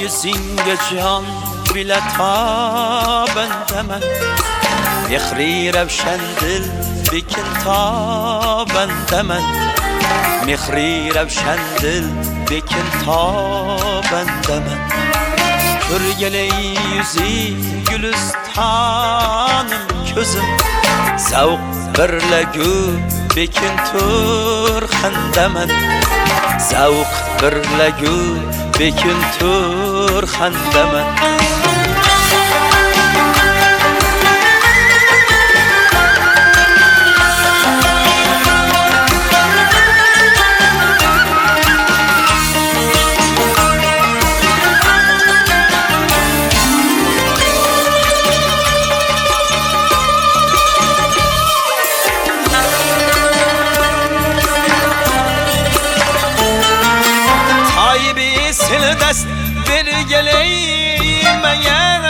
Yuzingga jon bila tobandaman, mehri ravshan dil bekin tobandaman, mehri ravshan dil bekin tobandaman. Ko'rgani yuzi gulistonim ko'zim, zavq birla gul bekin tur xandaman, zavq birla gul bekin tur xandaman. Dast bergeleymeyen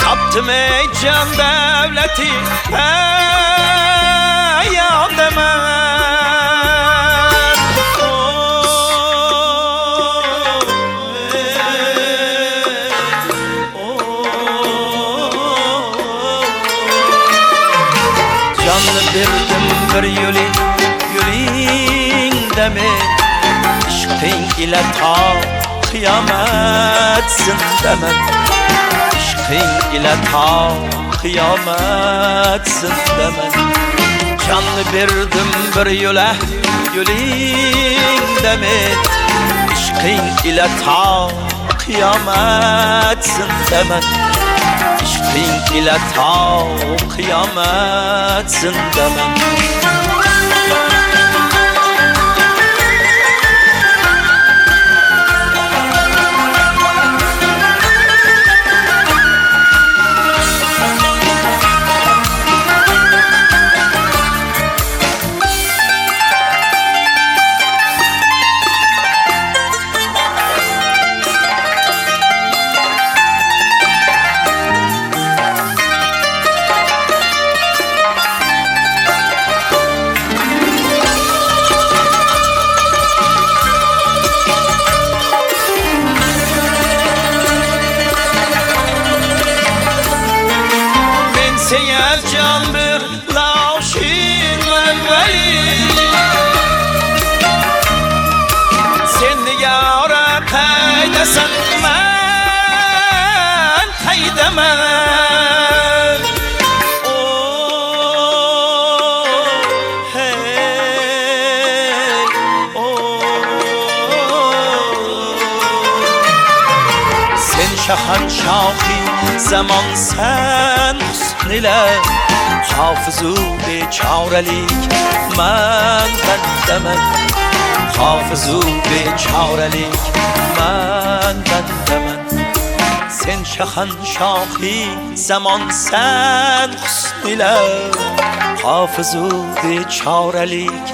taptım ey can devleti peyademem. Canlı birdim bir yuli yuling demen, ishqing ila to qiyomat zindaman, ishqing ila to qiyomat zindaman. Jonni berdim bir yo'la yo'lingda men, ishqing ila to qiyomat zindaman, ishqing ila to qiyomat zindaman. Can bir lavşinman vali, sen yara qaydasan man qaydaman. Oh hey oh, sen shahanshohi zamonsan husn ila, hofizu bechoralik man bandaman, hofizu bechoralik man bandaman. Sen shahanshohi zamonsan husn ila, hofizu bechoralik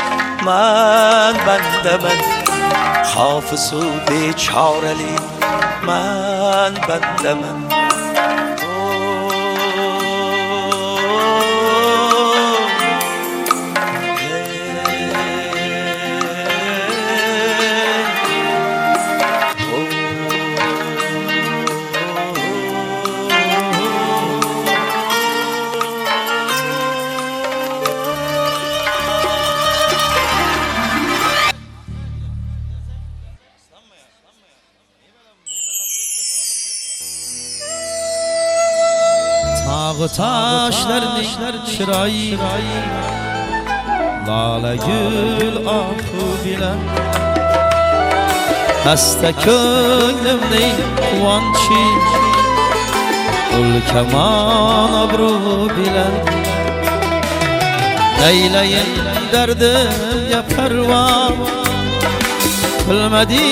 man bandaman, hofizu bechoralik man bandaman. Toshlarning chiroyi lola gul ohu bilan, xasta ko'nglimning quvonchi ulkamon obro' bilan. Naylayin dardimga parvo qilmadi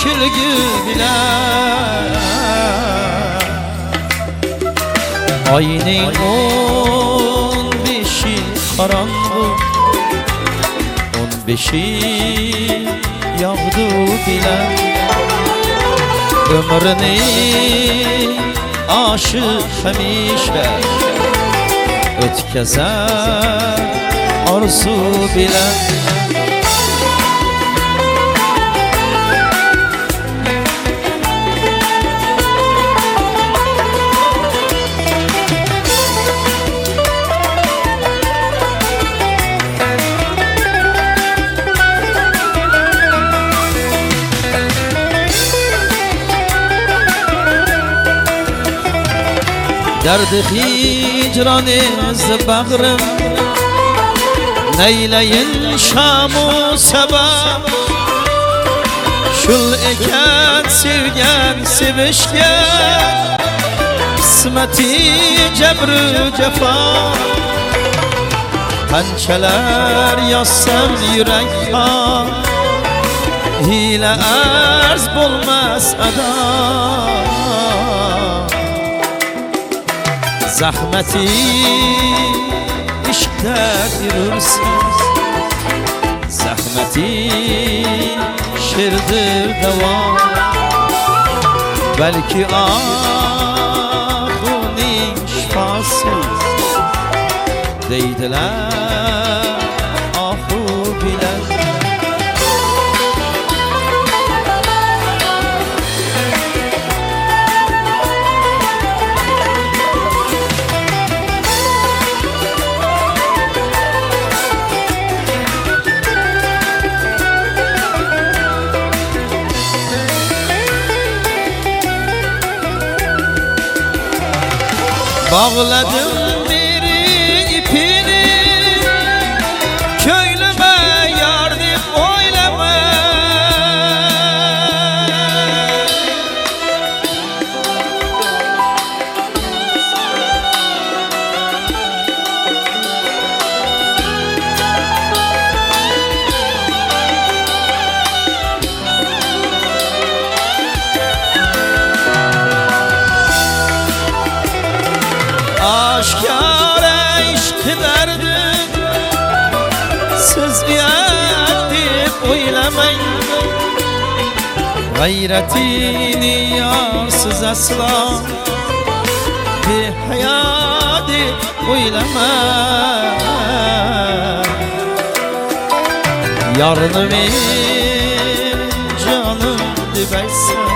kulgi bilan. Oyning 15 qorong'u, 15 yog'du bilan, umrining oshi hamisha o'tkazar orzu bilan. Dardi hicran iz bag'rim neyleyin şamu sabah. Shul ekan sevgan sevishgan qismati jabru jafo. Qanchalar yozsam yurak ha, hiyla arz bo'lmas ado. Zahmati ishqda yurursiz, zahmati şirdir davo. Belki ahuning şifası deydilar ahu bilan. Bağladım biri ipini, köylüme yardım oylama. Aşkar eşq derdi, siz uyat deb o'ylamang. G'ayratini yorsiz aslo, behayo deb o'ylamang. Yarni men jonim deb aytsam,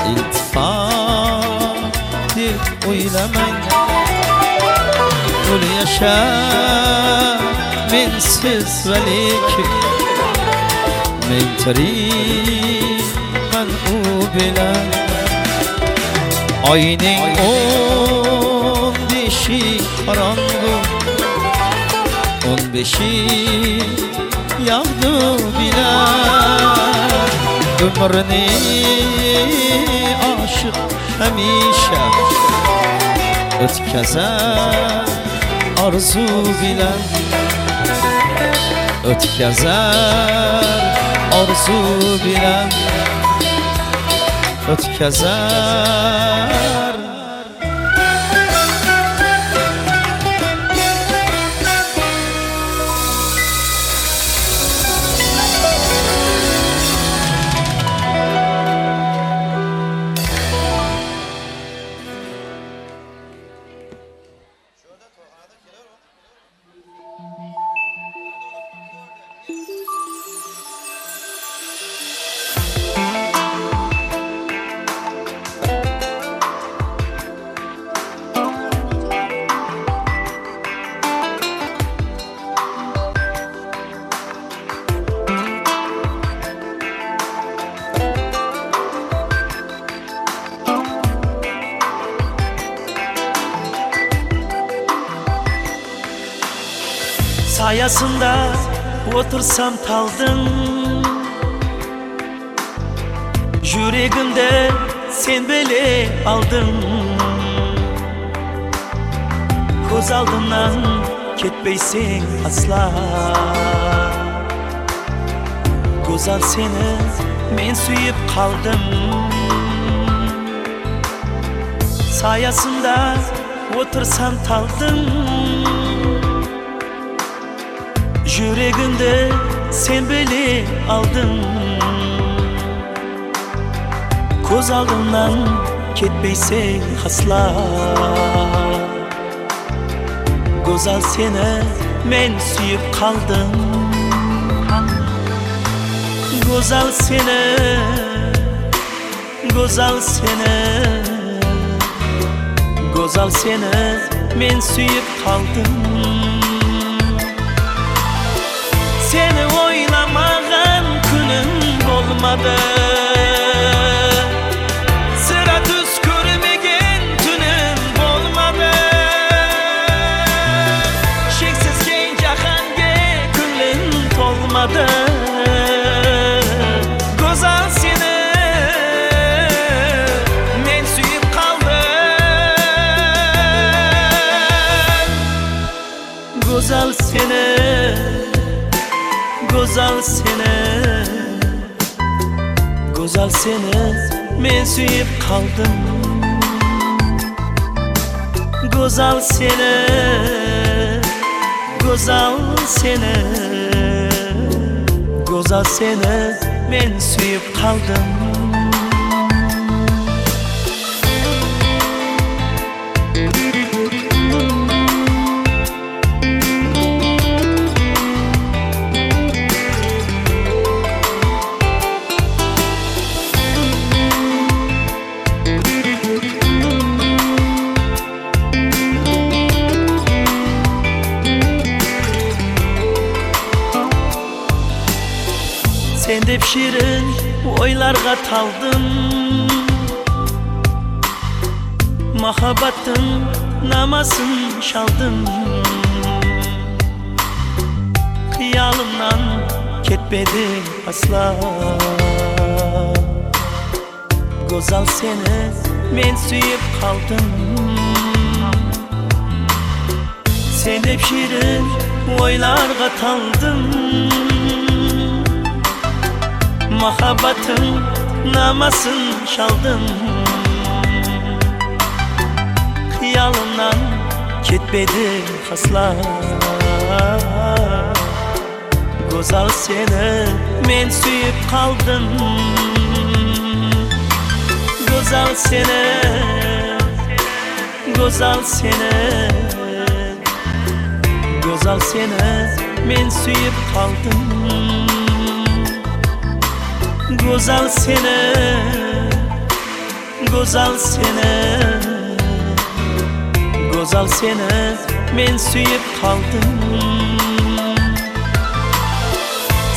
iltifot deb o'ylamang. Gul yashar mensiz va lekin men tirikman u bilan. Oyning 15i qorong'u, 15i yog'du bilan. Umrini oshiq hamisha o'tkazar orzu bilan, o'tkazar orzu bilan, o'tkazar. Sayasında otursam taldın, Yüreğimde sen bile aldın. Ko'z oldimdan ketmaysan asla. Go'zal seni men suyib qoldim. Sayasında otursam taldın, Yüreğimde sen bile aldın. Ko'z oldimdan ketmaysan asla. Go'zal seni men suyib qoldim. Go'zal seni, go'zal seni, go'zal seni men suyib qoldim. Seni o'ylamagan kunim bo'lmadi, Sira tuz ko'rmagan tunim seni, go'zal seni men suyib qoldim. Go'zal seni, go'zal seni, go'zal seni men suyib qoldim. Sen deb shirin o'ylarga taldim, muhabbatim namasın çaldım. Xıyalimdan ketmedi asla. Go'zal seni men suyib qoldim. Sen deb shirin o'ylarga taldim, muhabbatim namasın çaldım. Xıyalimdan ketmedi asla. Go'zal seni men suyib qoldim. Go'zal seni, go'zal seni, go'zal seni men suyib qoldim. Go'zal seni, go'zal seni, go'zal seni men suyib qoldim.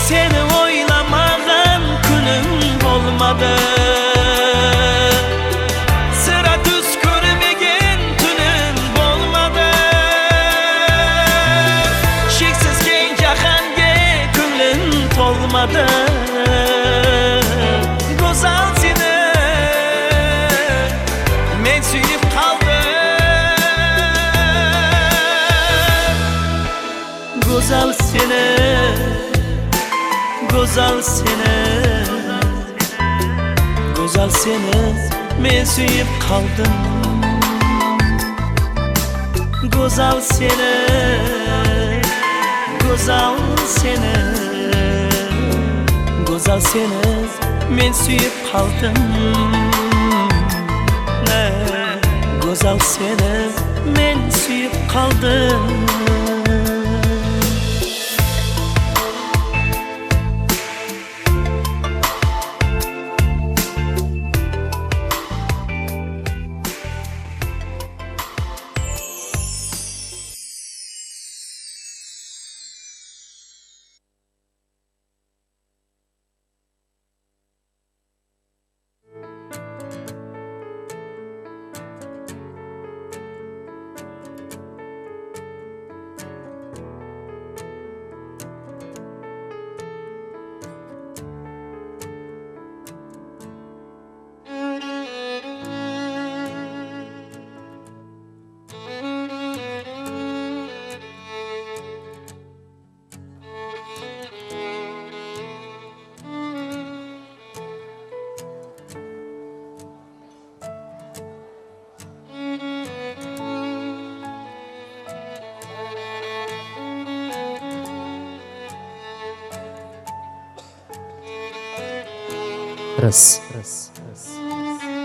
Seni o'ylamagan kunim bo'lmadi, sira tuz ko'rmagan tunim bo'lmadi. Cheksiz keng jahonga ko'nglim to'lmadi. Go'zal seni men suyib qoldim. Go'zal seni, go'zal seni, go'zal seni men suyib qoldim. Go'zal seni, go'zal seni, go'zal seni men suyib qoldim. Go'zal seni men suyib qoldim.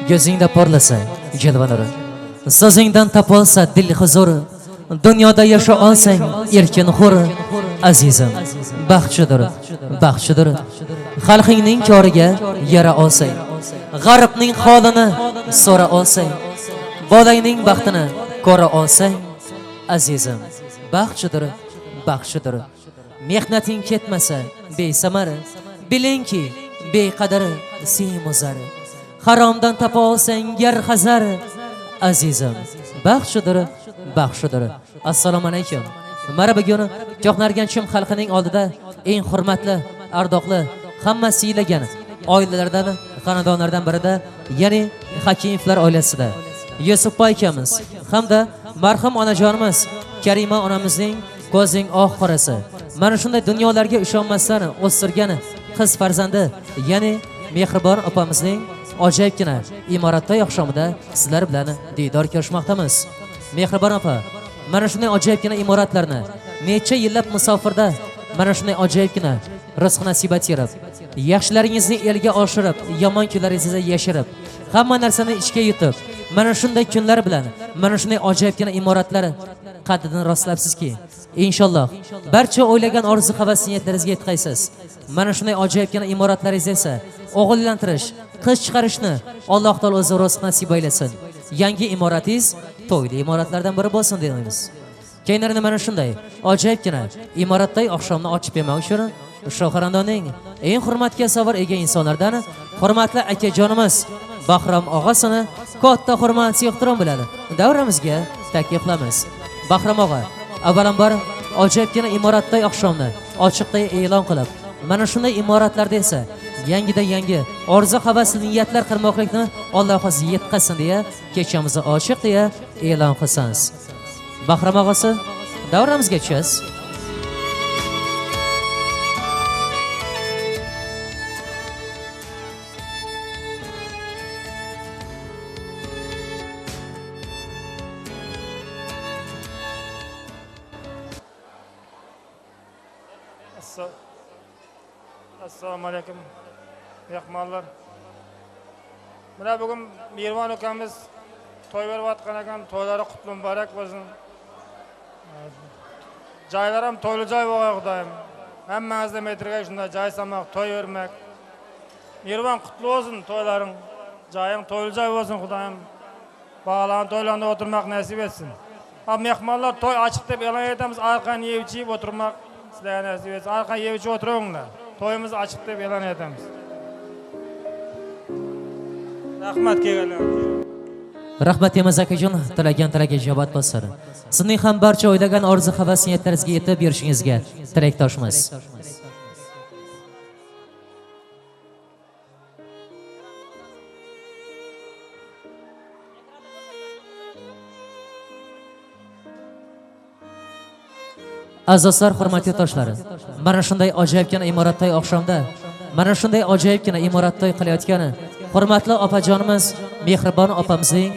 Gözingda porlasa jilvanuri, so'zingdan topolsa dil huzuri, dunyoda yasha olsang erkin hur. Azizim, baxtchidir, baxtchidir. Xalqingning koriga yara olsang, g'aribning holini so'ra olsang, bolangning baxtini ko'ra olsang. Azizim, baxtchidir, baxtchidir. Mehnating ketmasa besamar, bilingki beqadr simuzar. Haromdan topa olsang gar hazar. Azizim, baxtchidir, baxtchidir. Assalomu alaykum. Mana bugun Cho'qnarganchim xalqining oldida eng hurmatli, ardoqli, hamma siylagan oilalardan, xonadonlardan birida, ya'ni Hakimovlar oilasida Yusufboy akamiz hamda marhum onajonimiz Karima onamizning ko'zining oq qorasi Mana shunday dunyolarga ishonmasdan o'stirgan qiz farzandi, ya'ni mehribon opamizning ajoyibgina imoratda oqshomida sizlar bilan diydor ko'rishmoqdamiz. Mehribon opa, mana shunday ajoyibgina imoratlarni necha yillab musofirda mana shunday ajoyibgina rizq nasiba terib, yaxshilaringizni elga oshirib, yomon kunlaringizni yashirib, hamma narsani ichga yutib, mana shunday kunlar bilan mana shunday ajoyibgina imoratlar qaddini rostlabsizki, inshaalloh barcha o'ylagan orzu havas niyatlaringizga yetqaysiz. Mana shunday ajoyibgina imoratlaringiz esa o'g'illantirish, qiz chiqarishni Alloh taolo o'zi rizq nasib aylasin. Yangi imoratingiz to'yli imoratlardan biri bo'lsin deymiz. Keyinroq mana shunday ajoyibgina imoratday oqshomni ochib bermoq uchun Shohxonadonning eng hurmatga sazovor ega insonlardan hurmatli akajonimiz Bahrom og'asini katta hurmat ehtirom bilan davramizga taklif qilamiz. Bahrom og'a, avvalambor ajoyibgina imoratday oqshomni ochiqda e'lon qilib, mana shunday imoratlarda esa yangidan yangi orzu havas niyatlar qilmoqlikni Alloh o'zi yetkazsin deya kechamizni ochiq deya e'lon qilsangiz. Bahrom og'asi, davramizga tushasiz. Assalomu alaykum mehmonlar. Mana bugun Mervon ukamiz to'y berayotgan ekan, to'ylari qutli muborak bo'lsin. Joylari ham to'yli joy bo'lg'ay Xudoyim. Hammangizga metrga shunday joy salmoq, to'y bermak. Mervon qutli bo'lsin to'ylaring. Joying to'yli joy bo'lsin Xudoyim. Bolalarning to'ylarida o'tirmoq nasib etsin. Ha, mehmonlar to'y ochiq deb e'lon etamiz, arqon yeb ichib o'tirmoq sizlarga nasib etsin. Arqon yeb ichib o'tiringlar. To'yimiz ochiq deb e'lon etamiz. Rahmat kelganlar. Rahmat deymiz akajon, tilagan tilagi ijobat bo'lsin. Sizning ham barcha o'ylagan orzu havas niyatlaringizga yetib berishingizga tilakdoshmiz. Azizlar, hurmatli yurtdoshlar, mana shunday ajoyibgina imoratday oqshomda, mana shunday ajoyibgina imoratday qilayotgan hurmatli opajonimiz, mehribon opamizning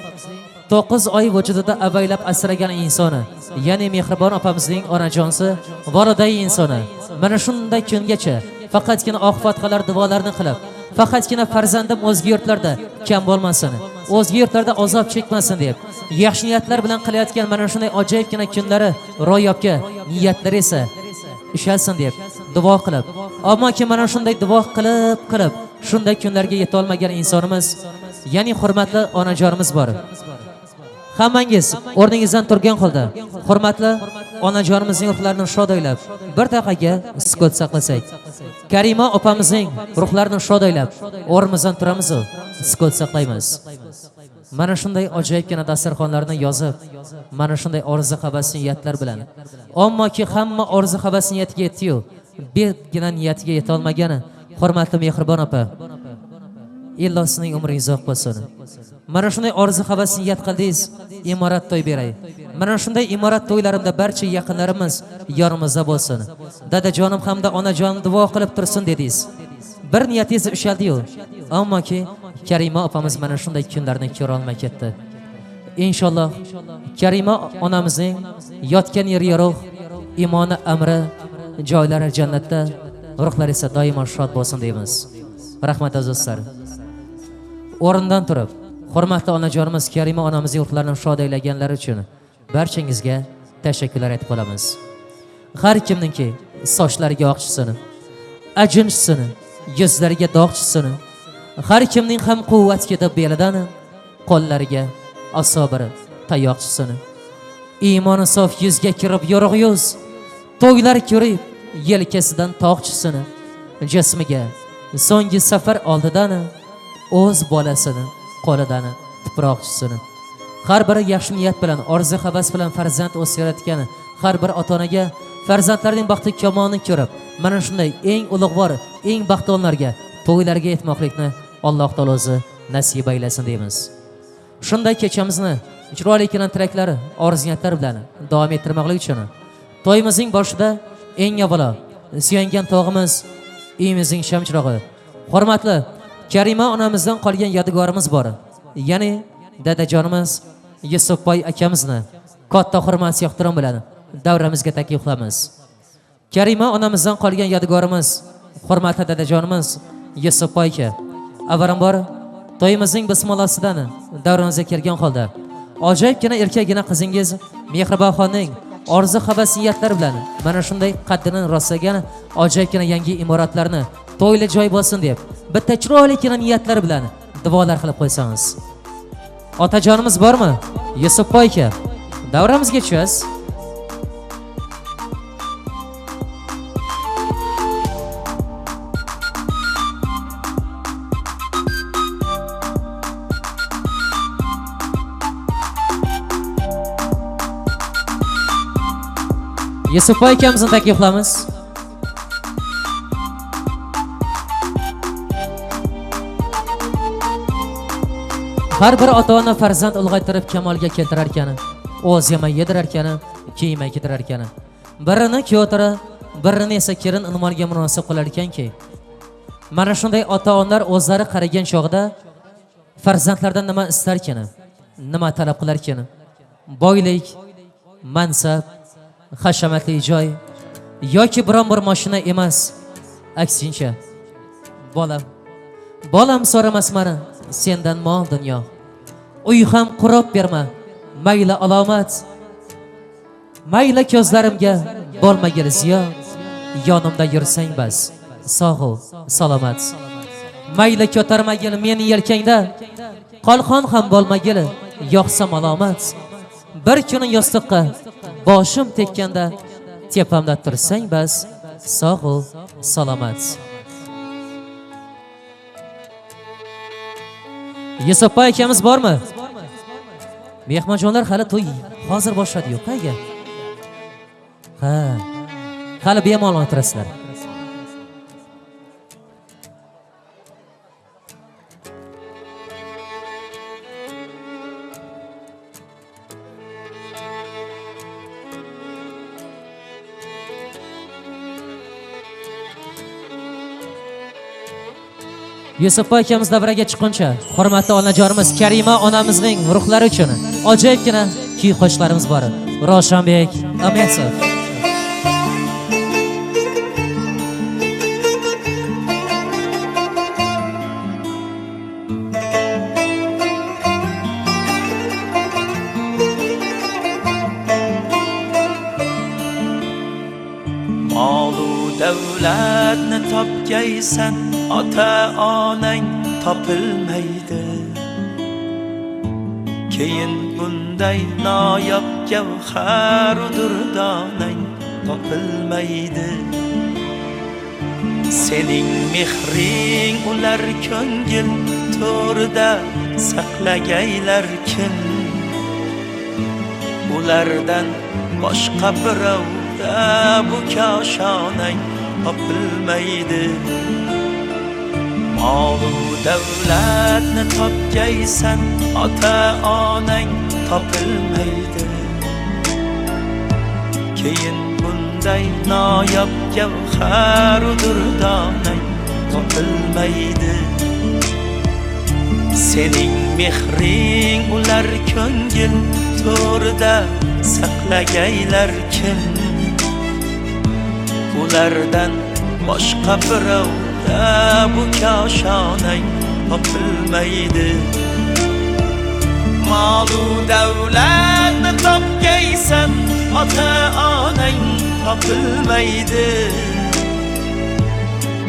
9 oy vujudida avaylab asragan insoni, ya'ni mehribon opamizning onajonsi, voliday insoni, mana shunday kungacha faqatgina oq fotihalar duolarni qilib, faqatgina farzandim o'zga yurtlarda kam bo'lmasin, o'zga yurtlarda azob chekmasin deb yaxshi niyatlar bilan qilayotgan mana shunday ajoyibgina kunlari ro'yobga niyatlari esa ushalsin deb duo qilib, ammoki mana shunday duo qilib qilib shunday kunlarga yeta olmagan insonimiz, ya'ni hurmatli onajonimiz bor. Hammangiz o'rningizdan turgan holda hurmatli onajonimizning ruhlarini shod aylab bir daqiqaga sukut saqlasak. Karima opamizning ruhlarini shod aylab o'rnimizdan turamiz, sukut saqlaymiz. Mana shunday ajoyibgina dasturxonlarni yozib, mana shunday orzu havas niyatlar bilan, ammoki hamma orzu havas niyatiga yetdi-yu, birgina niyatiga yeta olmagani hurmatli mehribon opa, illo sizning umringiz uzoq bo'lsin. Mana shunday orzu havas niyat qildingiz, imorat to'y beray. Mana shunday imorat to'ylarimda barcha yaqinlarimiz yonimizda bo'lsin. Dadajonim hamda onajonim duo qilib tursin dedingiz. Bir niyatingiz ushaldi-yu, ammoki Karima opamiz mana shunday kunlarni ko'ra olmay ketdi. Inshaalloh Karima onamizning yotgan yeri yorug', iymoni amri, joylari jannatda, ruhlari esa doimo shod bo'lsin deymiz. Rahmat azizlar. O'rnidan turib, hurmatli onajonimiz Karima onamizning ruhlarini shod aylaganlari uchun barchangizga tashakkurlar aytib qolamiz. Har kimningki sochlariga oq chiqsin, ajin chiqsin, yuzlariga dog' chiqsin, har kimning ham quvvat ketib belidan, qo'llariga aso bir tayoq chiqsin. Iymoni sof yuzga kirib yorug' yuz, to'ylar ko'rib yelkasidan tog' chiqsin, jismiga so'nggi safar oldidan o'z bolasini qo'lidan tuproq chiqsin. Har biri yaxshi niyat bilan, orzu havas bilan farzand o'stirayotgan har bir ota-onaga farzandlarining baxti kamolini ko'rib, mana shunday eng ulug'vor, eng baxtli to'ylarga yetmoqlikni Alloh taolo o'zi nasib aylasin deymiz. Shunday kechamizni chiroyli tilaklar, orzu niyatlar bilan davom ettirmoqlik uchun to'yimizning boshida eng avvalo suyangan tog'imiz, uyimizning shamchirog'i, hurmatli Karima onamizdan qolgan yodgorimiz bor. Ya'ni dadajonimiz Yusufboy akamizni katta hurmat ehtirom bilan davramizga taklif qilamiz. Karima onamizdan qolgan yodgorimiz, hurmatli dadajonimiz Yusufboy aka, avvalambor to'yimizning bismillasidan davramizga kelgan holda ajoyibgina erkakgina qizingiz Mehribonxonning orzu havas niyatlari bilan mana shunday qaddini rostlagan ajoyibgina yangi imoratlarni to'yli joy bo'lsin deb bitta chiroyligina niyatlar bilan duolar qilib qo'ysangiz. Otajonimiz bormi? Yusufboy aka, davramizga tushasiz. Yusufboy akamizni taklif qilamiz. Har bir ota-ona farzand ulg'aytirib kamolga keltirar ekani, o'z yemay yedirar ekani, kiymay kiydirar ekani. Birini kuyotira, birini esa kelin unvoniga munosib qilar ekanki, mana shunday ota-onalar o'zlari qaragan chog'da farzandlardan nima istar ekani, nima talab qilar ekani? Boylik, mansab, hashamatli joy yoki biron bir mashina emas, aksincha bolam, bolam so'ramas mani sendan mol dunyo, uy ham qurib berma, mayli alomat, mayli ko'zlarimga bo'lmagil ziyo, yonimda yursang bas sog'u salomat, mayli ko'tarmagil meni yelkangda, qalqon ham bo'lmagil yo'qsa malomat, bir kuni yostiqqa boshim tekkanda tepamda tursang bas sog'u salomat. Yusufboy akamiz bormi? Mehmonjonlar hali to'y hozir boshladi yo'q aka. Ha. Hali bemalol o'tirasizlar. Yusufboy akamiz davraga chiqquncha hurmatli onajonimiz Karima onamizning ruhlari uchun ajoyibgina kuy qo'shiqlarimiz bor. Ravshanbek Ametov. Molu davlatni topgaysan, ota onang topilmaydi. Keyin bunday noyob gavhar durdonang topilmaydi. Sening mehring ular ko'ngil to'rida saqlagaylar kim? Ulardan boshqa birovda bu koshonang topilmaydi. Molu davlatni topgaysan, ota onang topilmaydi. Keyin bunday noyob gavhar durdonang topilmaydi. Sening mehring ular ko'ngil to'rida saqlagaylar kim? Ulardan boshqa birovda bu koshonang topilmaydi. Molu davlatni topgaysan, ota onang topilmaydi.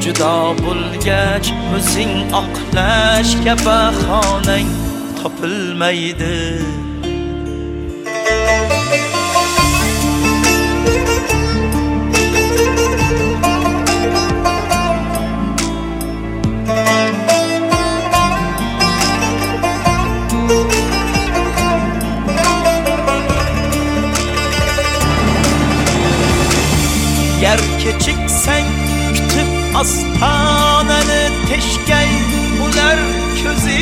Judo bo'lgach o'zing oqlashga bahonang topilmaydi. Yer kechiksang kutib ostonani teshgay ular ko'zi.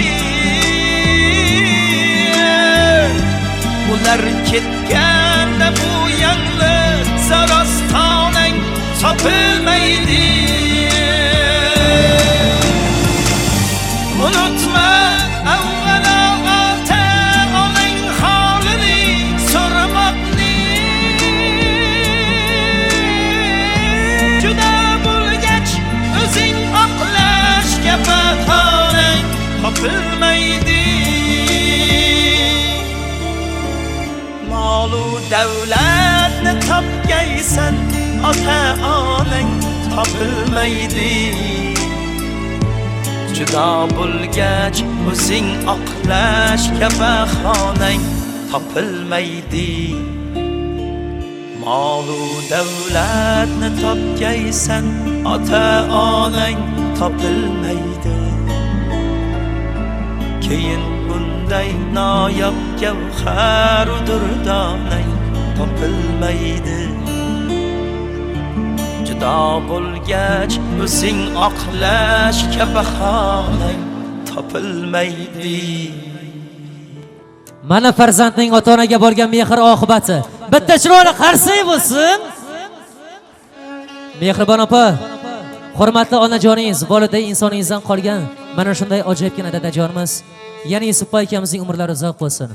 topilmaydi. Unutma avvalo ota onang holini so'ramoqni. Juda bo'lgach o'zing oqlashga bahonang topilmaydi. Molu davlatni topgaysan, ota onang topilmaydi. Judo bo'lgach o'zing oqlashga bahonang topilmaydi. Molu davlatni topgaysan, ota onang topilmaydi. Keyin bunday noyob gavhar durdonang topilmaydi. Judo bo'lgach o'zing oqlashga bahonang topilmaydi. Mana farzandning ota-onaga bo'lgan mehr oqibati. Bitta chiroyli qarsak bo'lsin. Mehribon opa, hurmatli onajoningiz, boladay insoningizdan qolgan mana shunday ajoyibgina dadajonimiz, ya'ni Yusufboy akamizning umrlari uzoq bo'lsin.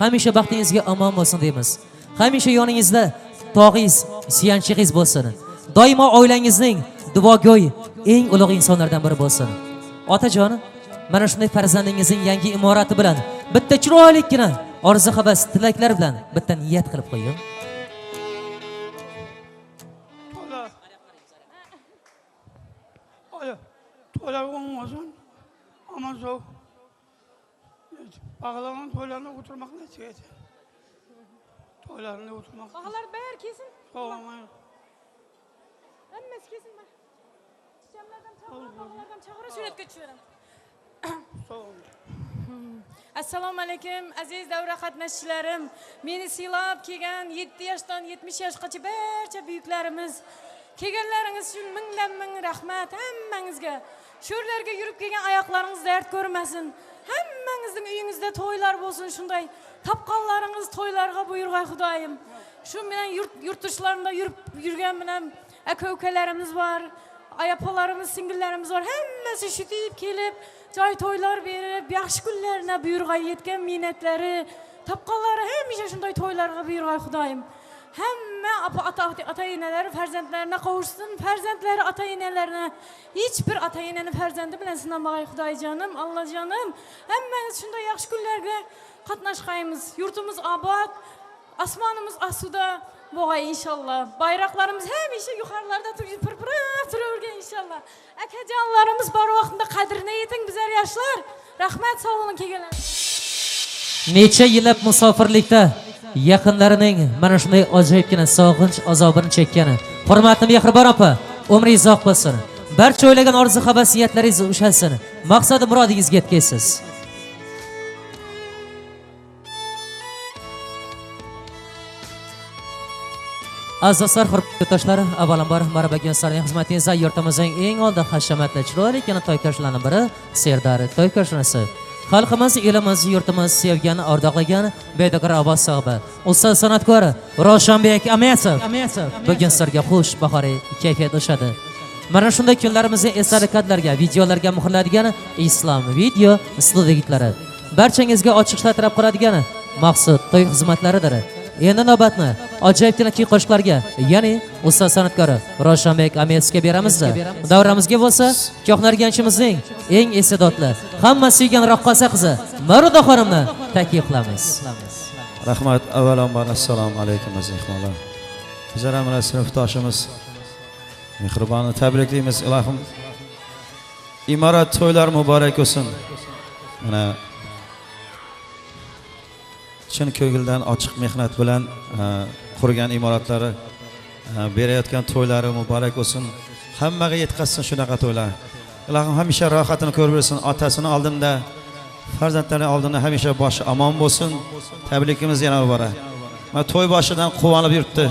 Hamisha baxtingizga omon bo'lsin deymiz. Hamisha yoningizda tog'ingiz, suyanchig'ingiz bo'lsin. Doimo oilangizning duogo'y eng ulug' insonlardan biri bo'lsin. Otajon, mana shunday farzandingizning yangi imorati bilan bitta chiroylikkina orzu havas tilaklar bilan bitta niyat qilib qo'ying. To'ylar o'ng bo'lsin, omon sog'. Bog'larning to'ylarini o'tirmoq nasib etsin. To'ylarini o'tirmoq. Bog'lar bari kelsin. Sog' omon. Hammasi kelsin. Chichamlardan chaqiraman, bog'lardan chaqiraman, suratga tushiraman. Sog' bo'ling. Assalomu alaykum aziz davra qatnashchilarim. Meni siylab kelgan 7 yoshdan 70 yoshgacha barcha buyuklarimiz. Kelganlaringiz uchun mingdan ming rahmat hammangizga. Sho'rlarga yurib kelgan oyoqlaringiz dard ko'rmasin. Hammangizning uyingizda to'ylar bo'lsin, shunday topqonlaringiz to'ylarga buyurg'ay Xudoyim. Shu bilan yurtdoshlarimda yurib yurgan bilan aka ukalarimiz bor, ayapalarimiz, singillarimiz bor. Hammasi shutib kelib, joy to'ylar berib, yaxshi kunlarına buyurg'ay yetgan minnatlari, topqonlari hamisha shunday to'ylarga buyurg'ay Xudoyim. Hamma ota enalari farzandlarına qovushsin, farzandlari ota enalarına, hech bir ota enani farzandi bilan sinamag'ay Xudoyjonim, Allohjonim. Hammamiz shunday yaxshi kunlarga qatnashqaymiz. Yurtimiz obod, osmonimiz asuda bo'lg'ay inshaalloh. Bayroqlarimiz hamisha yuqorilarda turib pirpirab turavergan inshaalloh. Akajonlarimiz bor vaqtida qadrini yeting bizlar yoshlar. Rahmat, sog' bo'ling kelganlar. Necha yillab musofirlikda yaqinlarining mana shunday ajoyibgina sog'inch azobini chekkani. Hurmatli mehribon opa, umringiz uzoq bo'lsin. Barcha o'ylagan orzu havas niyatlaringiz ushalsin. Maqsad murodingizga yetgaysiz. Aziz do'stlar, hurmatli yurtdoshlar, avvalambor marhaban sizlarning xizmatingizda yurtimizning eng oldi hashamatli chiroyli to'ykoshlarning biri Serdar to'ykoshxonasi. Xalqimiz, elimiz, yurtimiz sevgan, ardoqlagan bedakor ovoz sohibi, ustoz san'atkor Ravshanbek Ametov bugun sizlarga xush bahoriy kayfiyat ulashadi. Mana shunday kunlarimizni esdalik kadrlarga, videolarga muhrlaydigan Islom video studiya yigitlari. Barchangizga ochiq ishlar taraf qiladigan maqsad to'y xizmatlaridir. Endi navbatni ajoyibgina kuy qo'shiqlarga, ya'ni ustoz san'atkor Ravshanbek Ametovga beramiz. Davramizga bo'lsa, ko'hnarganchimizning eng iste'dodli, hamma suygan raqqosa qizi Maruda xonimni taklif qilamiz. Rahmat. Avvalambor assalomu alaykum aziz mehmonlar. Bizlar ham mana sinfdoshimiz Mehribonni tabriklaymiz. Ilohim imorat to'ylar muborak bo'lsin. Mana chin ko'ngildan ochiq mehnat bilan qurgan imoratlari, berayotgan to'ylari muborak bo'lsin. Hammaga yetkazsin shunaqa to'ylar. Ilohim hamisha rohatini ko'rib bersin. Otasini oldinda, farzandlari oldinda hamisha boshi omon bo'lsin. Tabrikimiz yana muborak. Mana to'y boshidan quvonib yuribdi.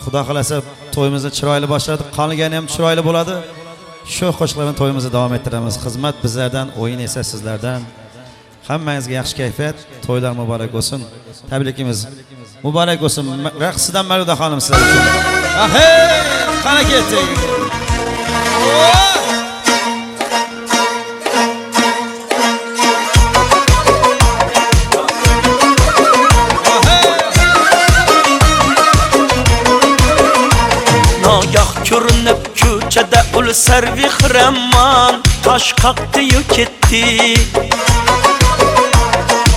Xudo xolasa to'yimizni chiroyli boshladik, qolgani ham chiroyli bo'ladi. Shu qo'shiqlar bilan to'yimizni davom ettiramiz. Xizmat bizlardan, o'yin esa sizlardan. Hammangizga yaxshi kayfiyat, to'ylar muborak bo'lsin. Tabrikimiz muborak bo'lsin. Raqsidan Maruda xonim sizlar uchun. Ahey! Qani ketdik. Nogoh ko'rinib ko'chada ul sarvi xiraman, tosh qoqdi-yu ketdi.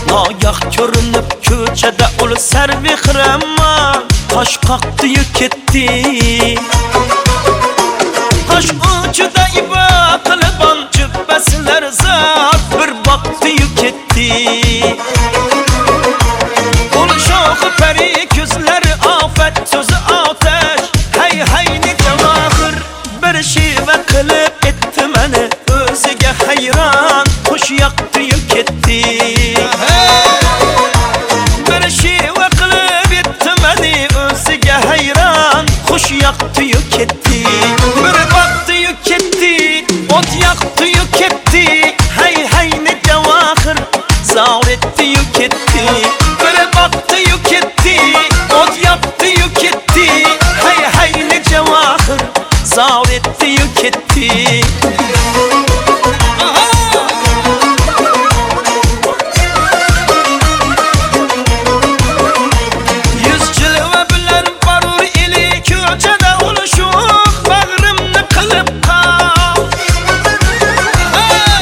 Nogoh ko'rinib ko'chada ul sarvi xiraman, tosh qoqdi-yu ketdi. Tosh uchida ibo qilib jubbasilar zot bir boqdi-yu ketdi. Ul sho'xi pari ko'zlari ofat, so'zi otash, hay hay ne javohir bir shiva qilib etdi meni o'ziga hayron, xush yoqdi-yu ketdi. Bir shiva qilib etdi meni o'ziga hayron, xush yoqdi-yu ketdi. Bir boqdi-yu ketdi, o't yoqdi-yu ketdi, hay hay ne javohir zor etdi-yu ketdi. Bir boqdi-yu ketdi, o't yoqdi-yu ketdi, hay hay ne javohir zor etdi-yu ketdi. Yuz jilva bilan barur ili ko'chada ulushuq bag'rimni qilib qol.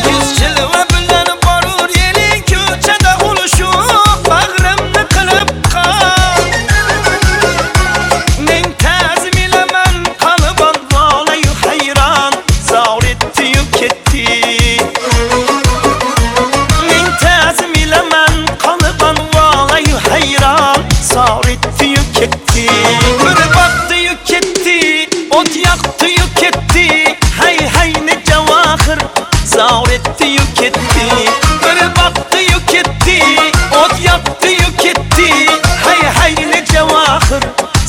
Yuz jilva bilan barur ili ko'chada ulushuq bag'rimni qilib qol. Men ta'zim ilaman qalban volayu hayron, zor etdi-yu ketdi. Men ta'zim ilaman qalban volayu hayron, zor etdi-yu ketdi. Bir boqdi-yu ketdi, o't yoqdi-yu ketdi, hay hay ne javohir zor etdi-yu ketdi. Bir boqdi-yu ketdi, o't yoqdi-yu ketdi, hay hay ne javohir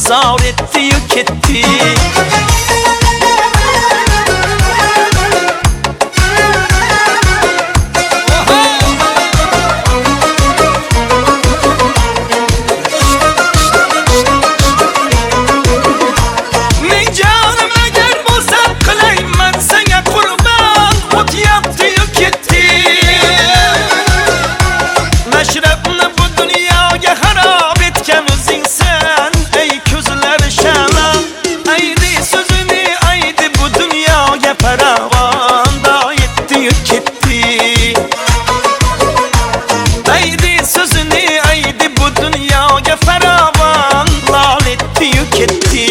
zor etdi-yu ketdi. Men jonim agar bo'lsa qilayman senga qurbon, o't yoqdi-yu ketdi. Mashrabni bu dunyoga xarob etgan o'zingsan, ey ko'zlari shalom, aydi so'zini aydi bu dunyoga paravon, etdi-yu ketdi. Aydi so'zini aydi bu dunyoga farovon, lol etdi-yu ketdi.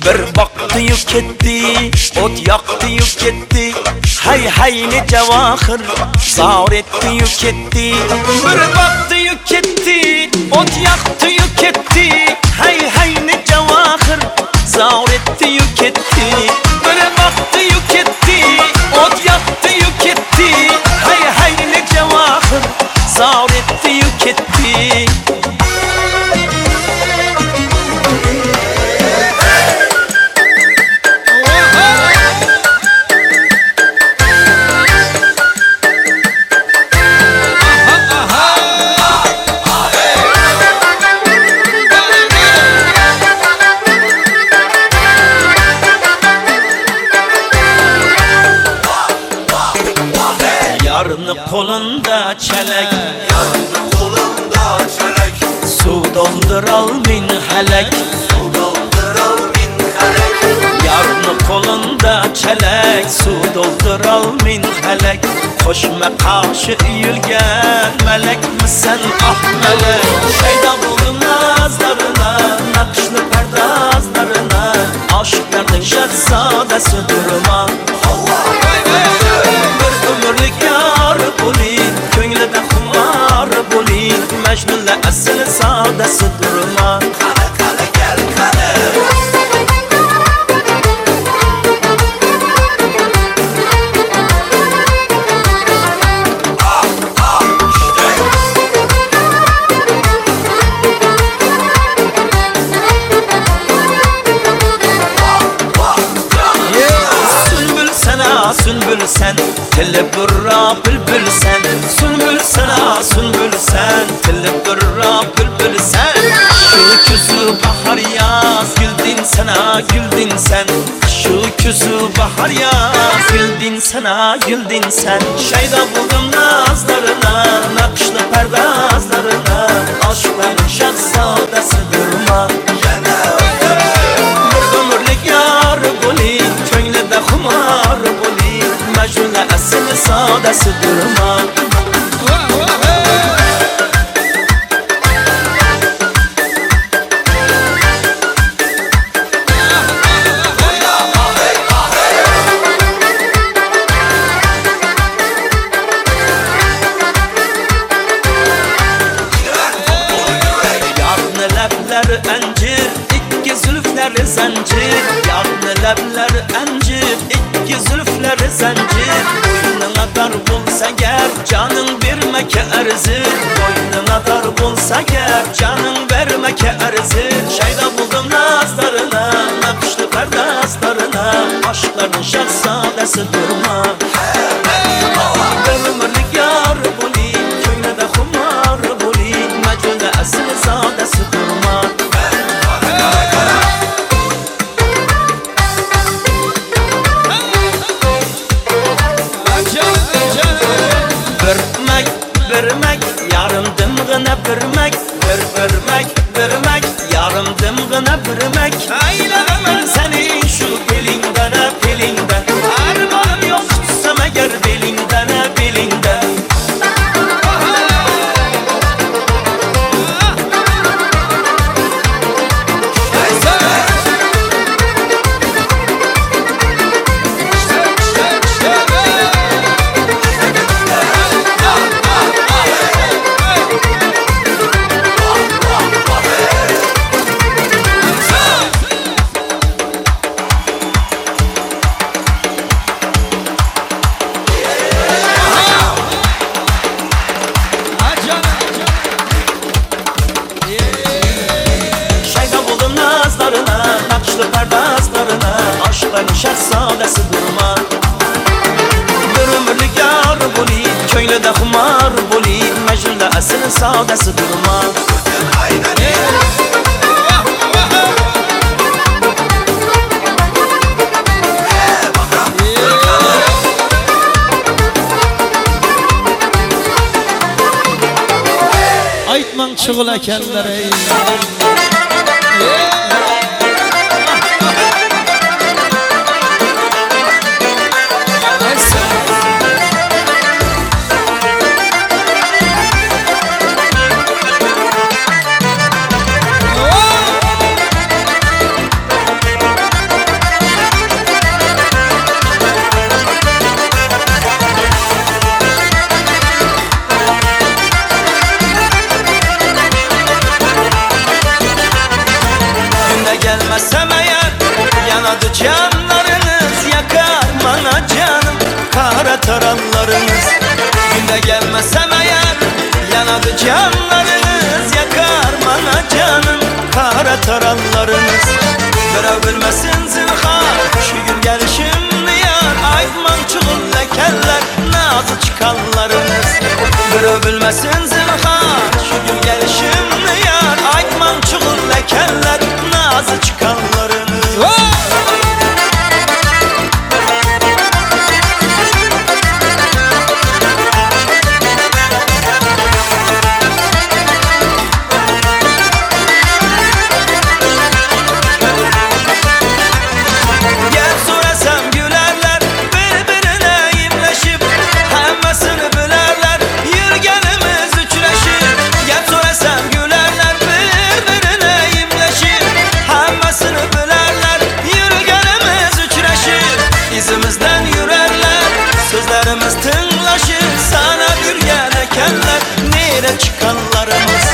Bir boqdi-yu ketdi, o't yoqdi-yu ketdi, hay hay ne javohir zor etdi-yu ketdi. Bir boqdi-yu ketdi, o't yoqdi-yu ketdi, hay hay ne javohir zor etdi-yu ketdi. Bir boqdi-yu ketdi, o't yoqdi-yu ketdi, hay hay ne javohir zor etdi-yu ketdi. Yarni qo'linda chelak, Yarni qo'linda chelak, suv doldiral min halak, suv doldiral min halak. Yarni qo'linda chelak, suv doldiral min halak. Qo'shma qarshi uyilgan malakmisan, ah malak. Shayda bo'ldim nazlarına, naqshli pardozlarına, oshiqlarning shahzodasi durma. Bir umrlik yor bo'ling, ko'nglida xumor bo'ling, Majnunlar asl sodasi durma. Qani qani gel qani. Sümbül sen, tili burra bülbül sen. Sümbül sen, sümbül sen, tili burra bülbül sen. Şu Bahar yaz güldün sana güldün sen. Şu küzü bahar yaz güldün sana güldün sen. Şeyda buldum nazlarına, nakışlı perdazlarına. Aşkların şahzadesi durma. Bir ömürlük yar boli, köngülde xumar boli. Mecnun'a asıl sadesi durma. Encir, ikki zülfleri zincir. Yarni lebleri encir, ikki zülfleri zincir. Boynuna dar bo'lsa gar, canın bermaka arzir. Boynuna dar bo'lsa gar, canın bermaka arzir. Şeyda buldum nazlarına, nakışlı perdazlarına. Aşkların şahzadesi durma. Bir ömürlük yar boli, köngülde xumar boli. Mecnun'a asıl zadesi durma. Birmek, yarım dımgına birmek. Bir birmek, birmek, yarım dımgına birmek. Eylemem seni şu belinden, belinden. Ermanım yok tutsam eğer belinden, belinden. Aşkların şahzadesi durma. Bir ömürlük yar boli, köylüde xumar boli. Mecnun'da asıl sadesi durma. Aytmang chug'ul ekanlar ey. Gelmezsem eğer yanadı canlarınız, yakar bana canım kara taranlarınız. Günde gelmezsem eğer yanadı canlarınız, yakar bana canım kara taranlarınız. Birov bilmesin zinhar şu gün gelişimni yar. Aytmam çuğul ekanlar nazı çıkanlarınız. Birov bilmesin zinhar şu gün gelişimni yar. Aytmam çuğul ekanlar nazı çıkanlarınız. Gel sorasam gülerler, birbirine imleşip hemmasini bilerler, yürgenimiz üçleşip. Gel sorasam gülerler, birbirine imleşip hemmasini bilerler, yürgenimiz üçleşip. İzimizden yürerler, sözlerimiz tınlaşır. Sana yürgen ekenler, nere çıkanlarımız.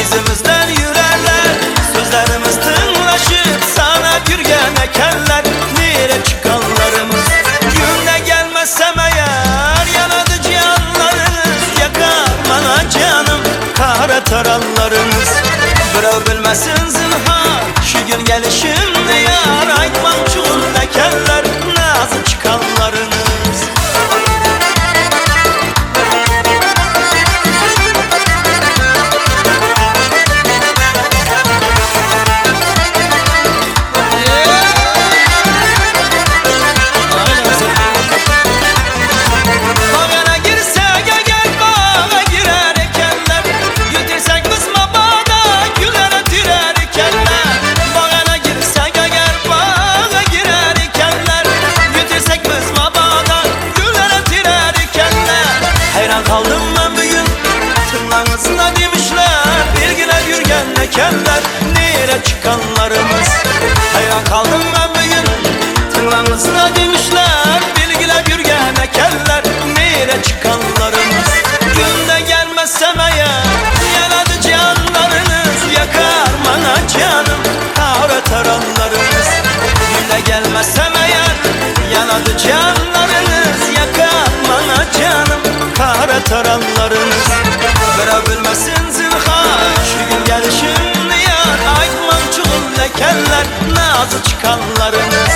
İzimizden yürerler, sözlerimiz tınlaşır. Sana yürgen ekenler, nere çıkanlarımız. Günde gelmezsem eğer yanadı canlarınız, yakar bana canım kara taranlarınız. Birov bilmesin zinhar şu gün gelişimni yar. Aytmam çuğul ekanlar nazı çıkanlarınız. To'yga chiqqanlarimiz. Günde gelmezsem eğer yanadı canlarınız, yakar bana canım kara taranlarınız. Günde gelmezsem eğer yanadı canlarınız, yakar bana canım kara taranlarınız. Bira bilmesin zinhar şu gün gelişimni yar, aytmam çuğul ekenler nazı çıkanlarınız.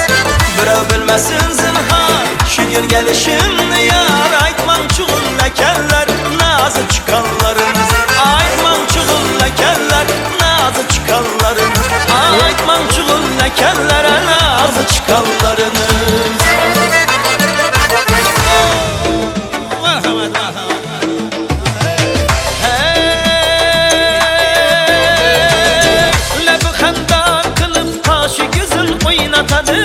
Bira bilmesin zinhar şu gün gelişimni yar, aytmam çuğul ekenler nazı çıkanlarınız. Aytmam çuğul ekenler nazı çıkanlarınız. Aytmam çuğul ekenler nazı çıkanlarınız. Merhamet, merhamet. Hey, lebi xandan qilib qoshi ko'zin o'ynatadi.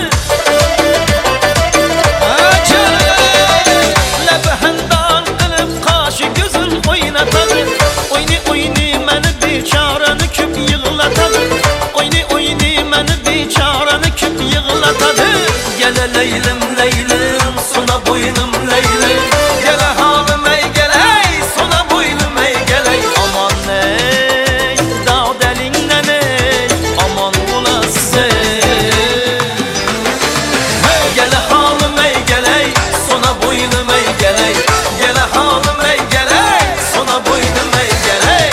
Lebi xandan qilib qoshi ko'zin o'ynatadi. O'yni o'yni meni bechorani ko'p yig'latadi. O'yni o'yni meni bechorani ko'p yig'latadi. Gele leylim leylim sona bo'ynim leylim. Gele halim ey geley sona bo'ynim ey geley. Aman ey dağ delinden ey aman bulası ey. Gele halim ey geley sona bo'ynim ey geley. Gele halim ey geley sona bo'ynim ey geley.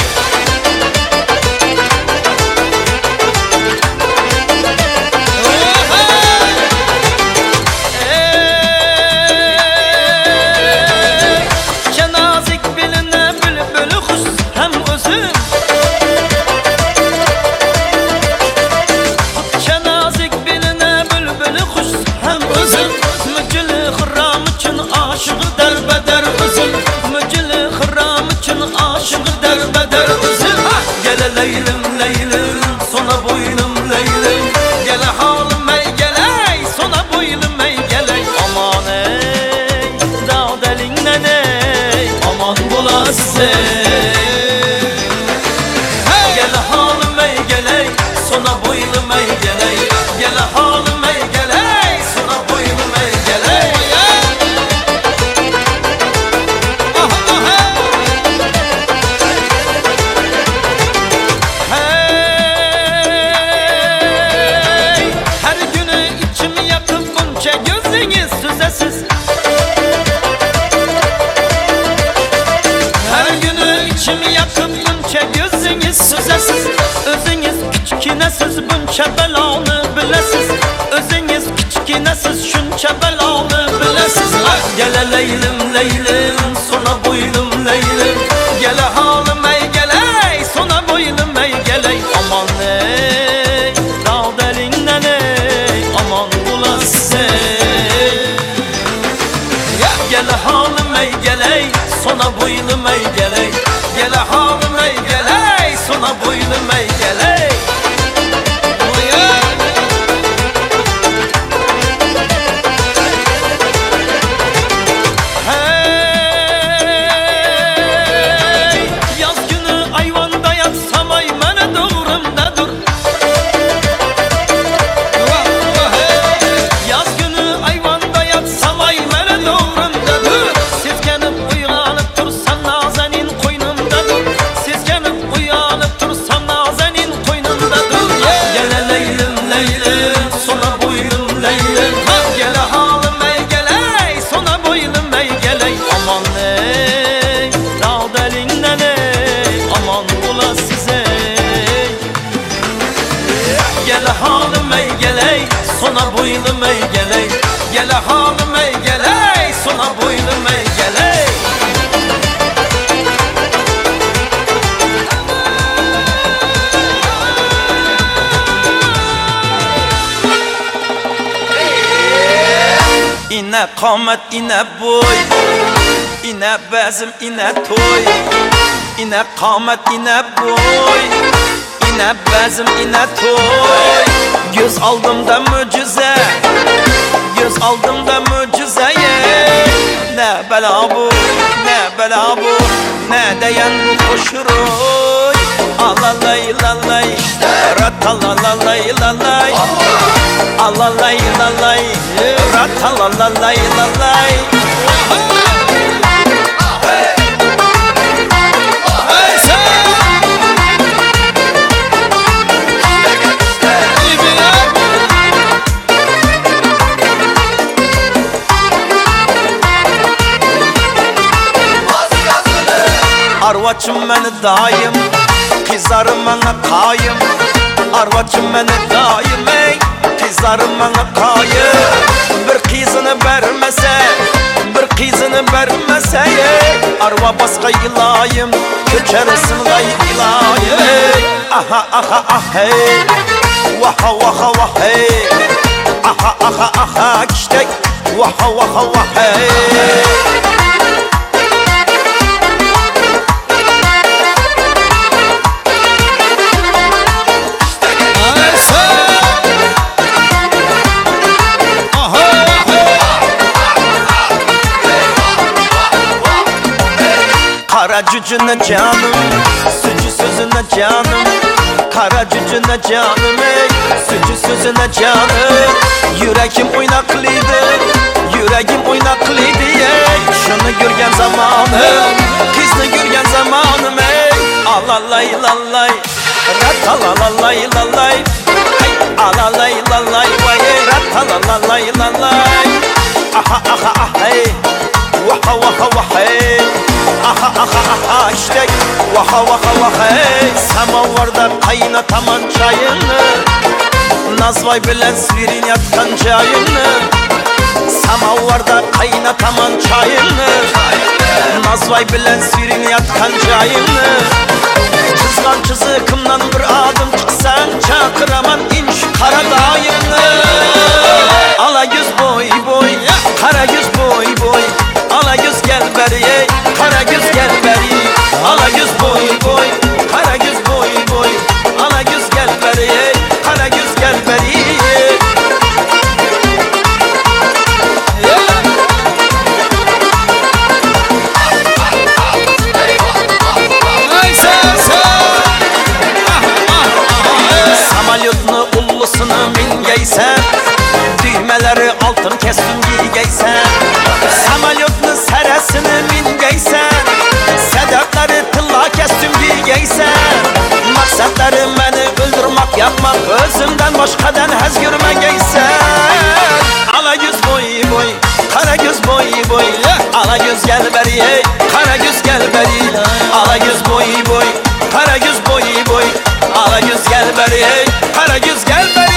Leylim leylim sona boynum leylim. Gele halim ey geley sona boynum ey geley. Aman ey dağ delinden ey aman bulası ey. Gele halim ey geley sona boynum ey geley. Gele halim ey geley sona boynum ey geley. Süzesiz, özünüz kichkinasiz buncha baloni bilasiz. Özünüz kichkinasiz shuncha baloni bilasiz. Gele leylim leylim sona bo'ynim leylim. Gele halim ey geley sona bo'ynim ey geley. Aman ey dağ delinden ey aman bulası ey. Gele halim ey geley sona bo'ynim ey geley. Gele halim ey geley sona bo'ynim ey geley. Hey, yaz günü ayvanda yatsam ay meni doğrumda dur. Yaz günü ayvanda yatsam ay meni doğrumda dur. Seskenip uyanıp tursam nazanin qo'ynimda dur. Seskenip uyanıp tursam nazanin qo'ynimda dur. Gele leylim leylim sona bo'ynim leylim. Gele halim ey geley sona bo'ynim ey geley. Aman ey dağ delinden ey aman bulasiz ey. Gele halim ey geley sona bo'ynim ey geley. Gele halim ey geley sona bo'ynim ey geley. İne qamet ine boy, ine bazm ine toy. İne qamet ine boy, ine bazm ine toy. Göz aldımda mucize, göz aldımda mucize. Ne bela bu, ne bela bu, ne deyen bu koşuroy. Alalay lalay, ratalalay lalay. Alalay lalay, ratalalay lalay. Arvaçım meni dayım, kızarım bana kayım. Arvaçım meni dayım ey, kızarım bana kayım. Bir kızını vermese, bir kızını vermese ey, arva başka ilayım, köçersin gay ilayım. Aha aha ah hey, vaha vaha vah hey. Aha aha aha kiştek, vaha vaha vah hey. Kara cücüne canım, sücü sözüne canım. Kara cücüne canım ey, sücü sözüne canım. Yüreğim oynaklıydı, yüreğim oynaklıydı ey. Şunu görgen zamanım, kızını görgen zamanım ey. Alalay lalay, ratalalay lalay. Hey, alalay lalay vay, ratalalay lalay. Aha aha ah hey, vaha vaha vah hey. Aha aha aha işte, vaha vaha vah hey. Samovarda kaynataman çayını, Nazvay bilen svirin yatkan çayını. Samovarda kaynataman çayını, Nazvay bilen svirin yatkan çayını. Çizgan çizikimden bir adım çıksan, çakıraman inş kara dayını. Ala yüz boy boy, kara yüz boy boy. Ala yüz gel beri, kara yüz gel beri. Ala yüz boy boy, kara yüz boy boy. Ala yüz gel beri, kara yüz gel beri. Samalyotni ullusini mingaysan, düğmeleri altın kestim giygaysan. Samalyotni sarasini mingaysan, sadaqlari tilla kestim giygaysan. Maqsadlari meni o'ldirmoq yapmaq, o'zimdan boshqadan haz ko'rmagaysan. Ala yuz boy boy, qara yuz boy boy. Ala yuz gel beri, qara yuz gel beri. Ala yuz boy boy, qara yuz boy boy. Ala yuz gel beri, qara yuz gel beri.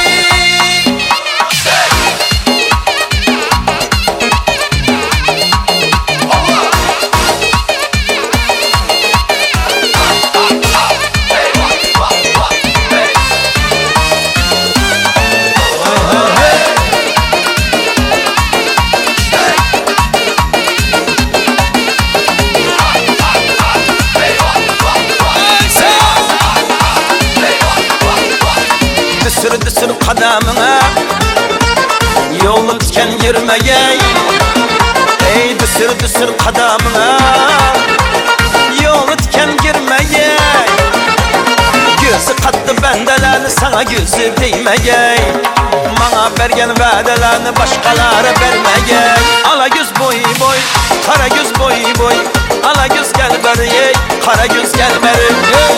Düsür qadamına yo'li tikan girmagay. Ey düsür düsür qadamına yo'li tikan girmagay. Ko'zi qatdi bandalarni sana ko'zi tegmagay. Manga bergan va'dalarni boshqalarga bermagay. Ala ko'z bo'y bo'y, qara ko'z bo'y bo'y. Ala ko'z gel beri, qara ko'z gel beri.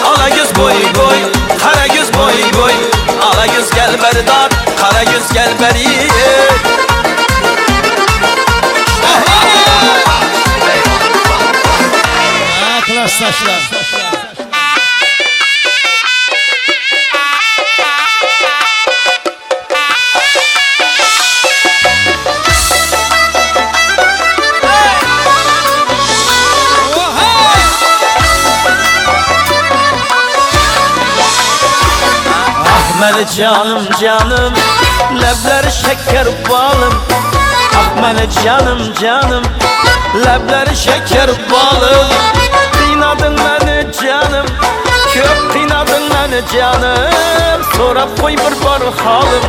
Ala ko'z bo'y bo'y, qara ko'z bo'y bo'y. Ala yüz gel beri dar, kara yüz gel beri. Klassdaşlar. Ahmet canım canım, lebleri şeker balım. Ahmet canım canım, lebleri şeker balım. Kıynadın beni canım, köp kıynadın beni canım. Sorap koy bir bar halım,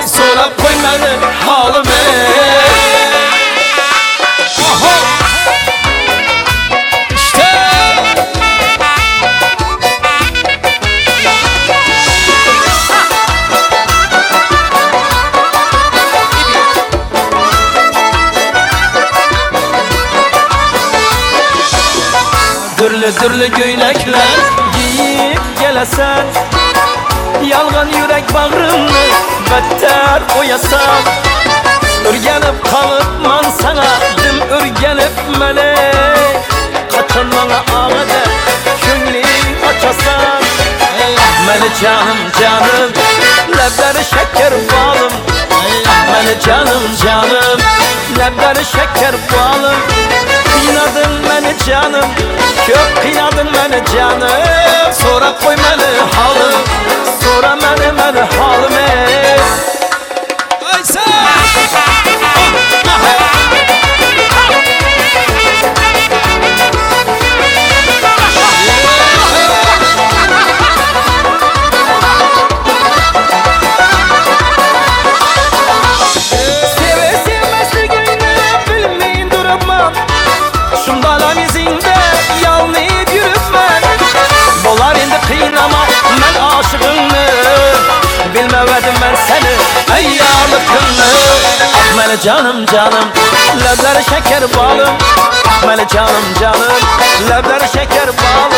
sorap koy beni halım. Aha! Turli turli ko'ylaklar giyib kelasan, yolg'on yurak bag'rimni battar qo'yasan. O'rganib qolibman sana, dim o'rganibman ey. Qachon manga og'ada ko'ngling ochasan? Meni canım canım, leblari şeker balım. Meni canım canım, leblari şeker balım. Kıynadın beni canım, köp kıynadın beni canım. Sonra koy beni halım, sonra beni halım ey. Seve sevmezligini bilmeyin durumam. Şundalam izinde yalnız yürüpmen. Bolar indi kıynama ben aşığını. Bilmevedim ben seni ey yarlıkını. Ah meni canım canım, lebleri şeker balım. Ah meni canım canım, lebleri şeker balım.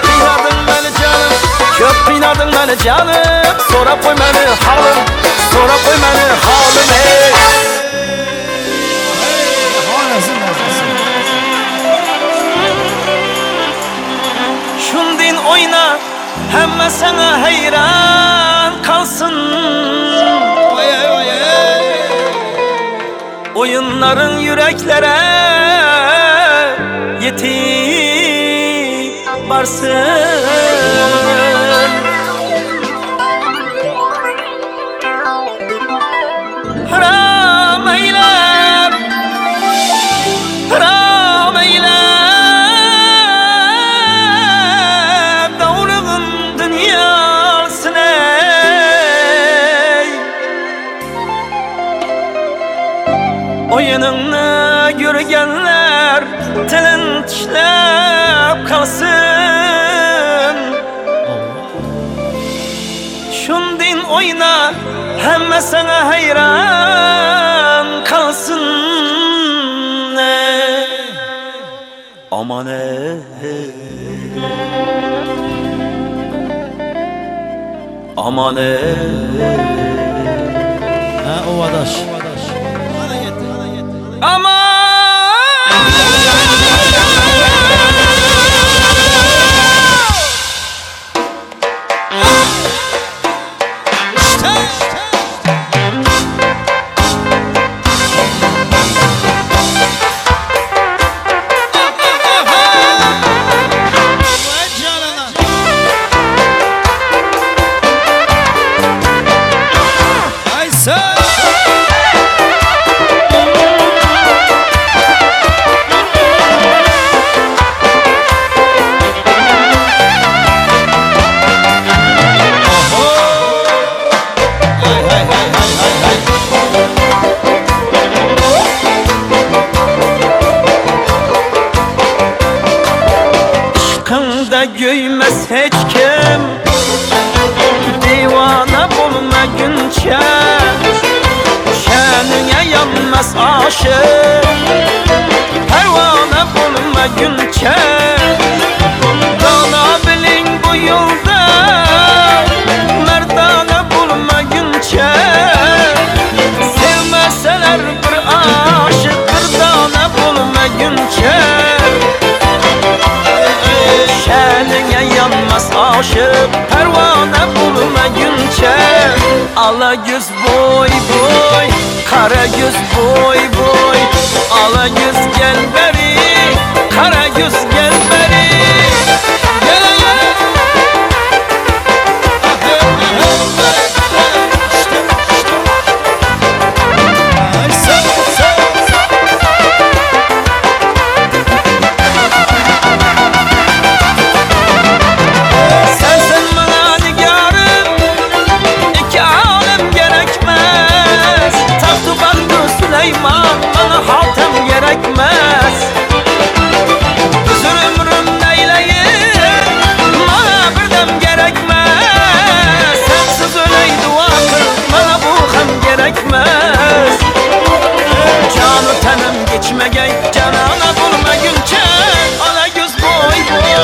Kıynadın beni canım, köp kıynadın beni canım. Sonra koy beni halım, sonra koy beni halım ey. Şundin oyna, hemme sana hayran kalsın. Oyunların yüreklere yetip varsın. Haram eylem, haram eylem, davruğun dünyasına. Oyununu görgenler tilin tişlep kalsın. Şundin oyna, hemme sana hayran kalsın. Aman ey, aman ey. Ha ovadaş. Aman. Göymez hiç kim, divana bulmaguncha. Şanına yanmaz aşık, pervane bulmaguncha. Dana bilin bu yolda, merdane bulmaguncha. Sevmeseler bir aşık, bir dana bulmaguncha. Şanına yanmaz aşık, pervane bulmaguncha. Ala göz boy boy, kara göz boy boy. Ala göz gel beri, kara göz gel beri. Gel gel. Sensin bana nigarım, iki alem gerekmez. Tahtı baktı Süleyman, bana hatem gerekmez. Huzur ömrüm neyleyir, bana bir dem gerekmez. Sensiz öley dua kıl, bana bu hem gerekmez. Canı tenim geçmegey, canana bulmaguncha. Ala göz boy boy,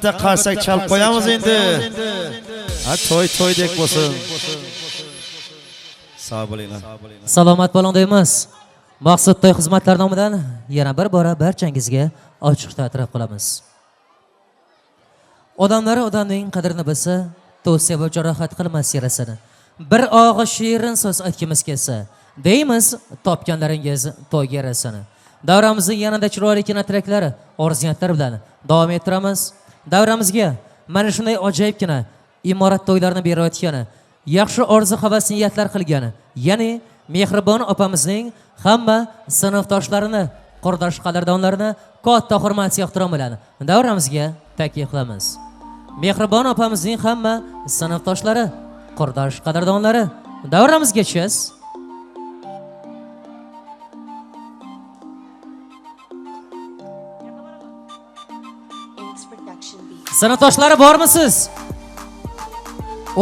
bitta qarsak chalib qo'yamiz endi. Ha, to'y to'ydek bo'lsin. Sog' bo'linglar. Salomat bo'ling deymiz. Maqsud to'y xizmatlari nomidan yana bir bora barchangizga ochiq ta'rif qilamiz. Odamlar odamning qadrini bilsa, to'siya va jarohat qilmas yarasini. Bir og'iz shirin so'z aytgimiz kelsa, deymiz topganlaringiz to'yga yarasini. Davramizning yanada chiroyli tilaklari, orzu-niyatlar bilan davom ettiramiz. Davramizga mana shunday ajoyibgina imorat to'ylarini berayotgani, yaxshi orzu havas niyatlar qilgani, ya'ni mehribon opamizning hamma sinfdoshlarini, qurdosh qadrdonlarini katta hurmat ehtirom bilan davramizga taklif qilamiz. Mehribon opamizning hamma sinfdoshlari, qurdosh qadrdonlari davramizga chiz. Sinfdoshlari bormisiz?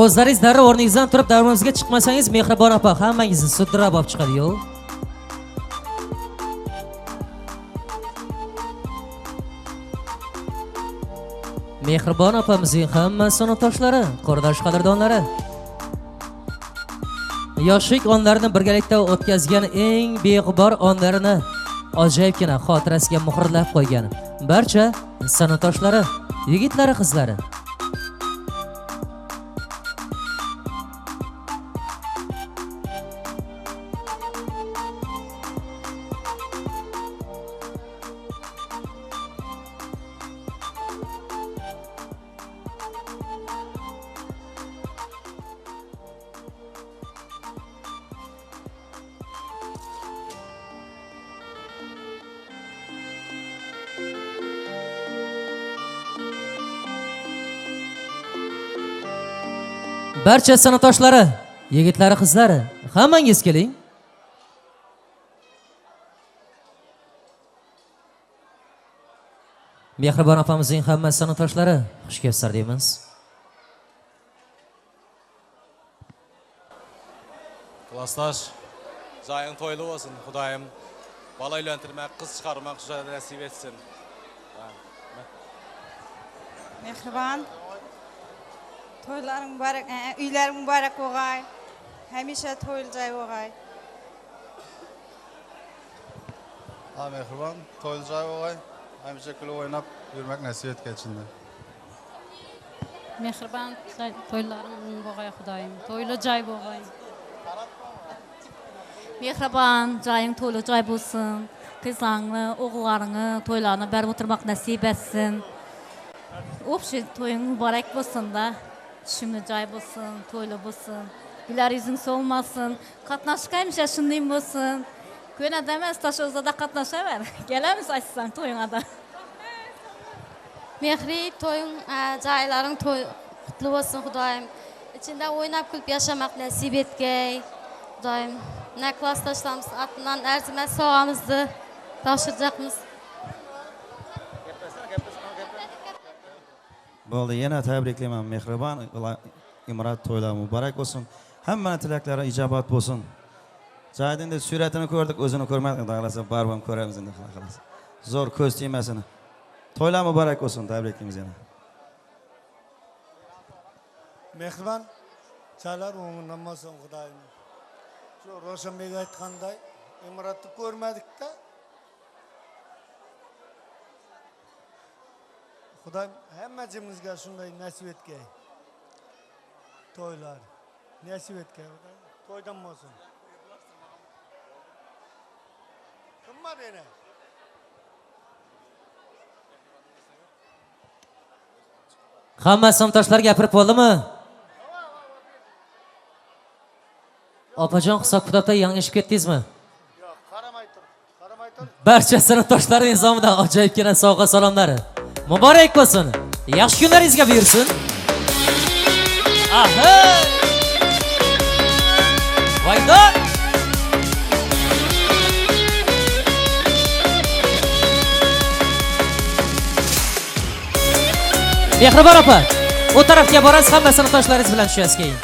O'zlaringiz darrov o'rningizdan turib davramizga chiqmasangiz, mehribon opa hammangizni sudrab olib chiqadi, yo'q. Mehribon opamizning hamma sinfdoshlari, qurdosh qadrdonlari, yoshlik onlarini birgalikda o'tkazgan eng beg'ubor onlarini ajoyibgina xotirasiga muhrlab qo'ygan barcha sinfdoshlari, yigitlari, qizlari. Barcha sinfdoshlari, yigitlari, qizlari, hammangiz keling. Mehribon opamizning hamma sinfdoshlari, xush kelibsizlar deymiz. Klassdaş, jayın to'yli bo'lsin, Xudoyim bola uylantirmak, qiz chiqarmak nasib etsin. Mehribon, to'ylaring muborak, uylaring muborak bo'lg'ay. Hamisha to'yli joy bo'lg'ay. Ha, mehribon, to'yli joy bo'lg'ay. Hamisha kulib o'ynab yurmak nasib etgay ichinde. Mehribon, to'ylaring bo'lg'ay, Xudoyim. To'yli joy bo'lg'ay. Mehribon, joying to'yli joy bo'lsin. Qizlaringni, o'g'illaringni to'ylarini berib o'tirmoq nasib etsin. Общий to'ying muborak bo'lsin-da. Tushimli joy bo'lsin, to'yli bo'lsin. Güler yüzün solmasın. Qatnashqa hamisha shunday bo'lsin. Ko'nada emas, Toshozda qatnashaver. Kelamiz aytsang to'yingda. Mehri, to'ying, joylaring to'y qutlu bo'lsin, Xudoyim. Ichida o'ynab kulib yashamoq nasib etgay. Xudoyim, na klassdoshlarimiz atidan arzimas sovg'amizni topshiracakmiz. Bo'ldi, yana tabriklayman mehribon imorat to'ylari muborak bo'lsin. Hammani tilaklari ijobat bo'lsin. Joyda endi suratini ko'rdik, o'zini ko'rmadik. Xudo xolasa baribir ham ko'ramiz endi, Xudo xolasa. Zo'r ko'z tegmasin. To'ylar muborak bo'lsin, tabriklaymiz yana. Mehribon, joylar o'ngidan bo'lsin, Xudoyim. Shu Roshanbek aytganday, imoratni ko'rmadik-da. Xudoyim hammamizga shunday nasib etgay. To'ylar nasib etgay, Xudoyim. To'ydan bo'lsin. Kim bor yana? Hamma sinfdoshlar gapirib bo'ldimi? Opajon, hisob kitobda yanglishib ketdingizmi? Yo'q, qaramay tur, qaramay tur. Barcha sinfdoshlar nizomidan ajoyibgina sovg'a salomlari. Muborak bo'lsin. Yaxshi kunlaringizga buyursin. Aha! Voydor! Mehribon opa, o tarafga borasiz, hamma sinfdoshlaringiz bilan tushasiz keyin.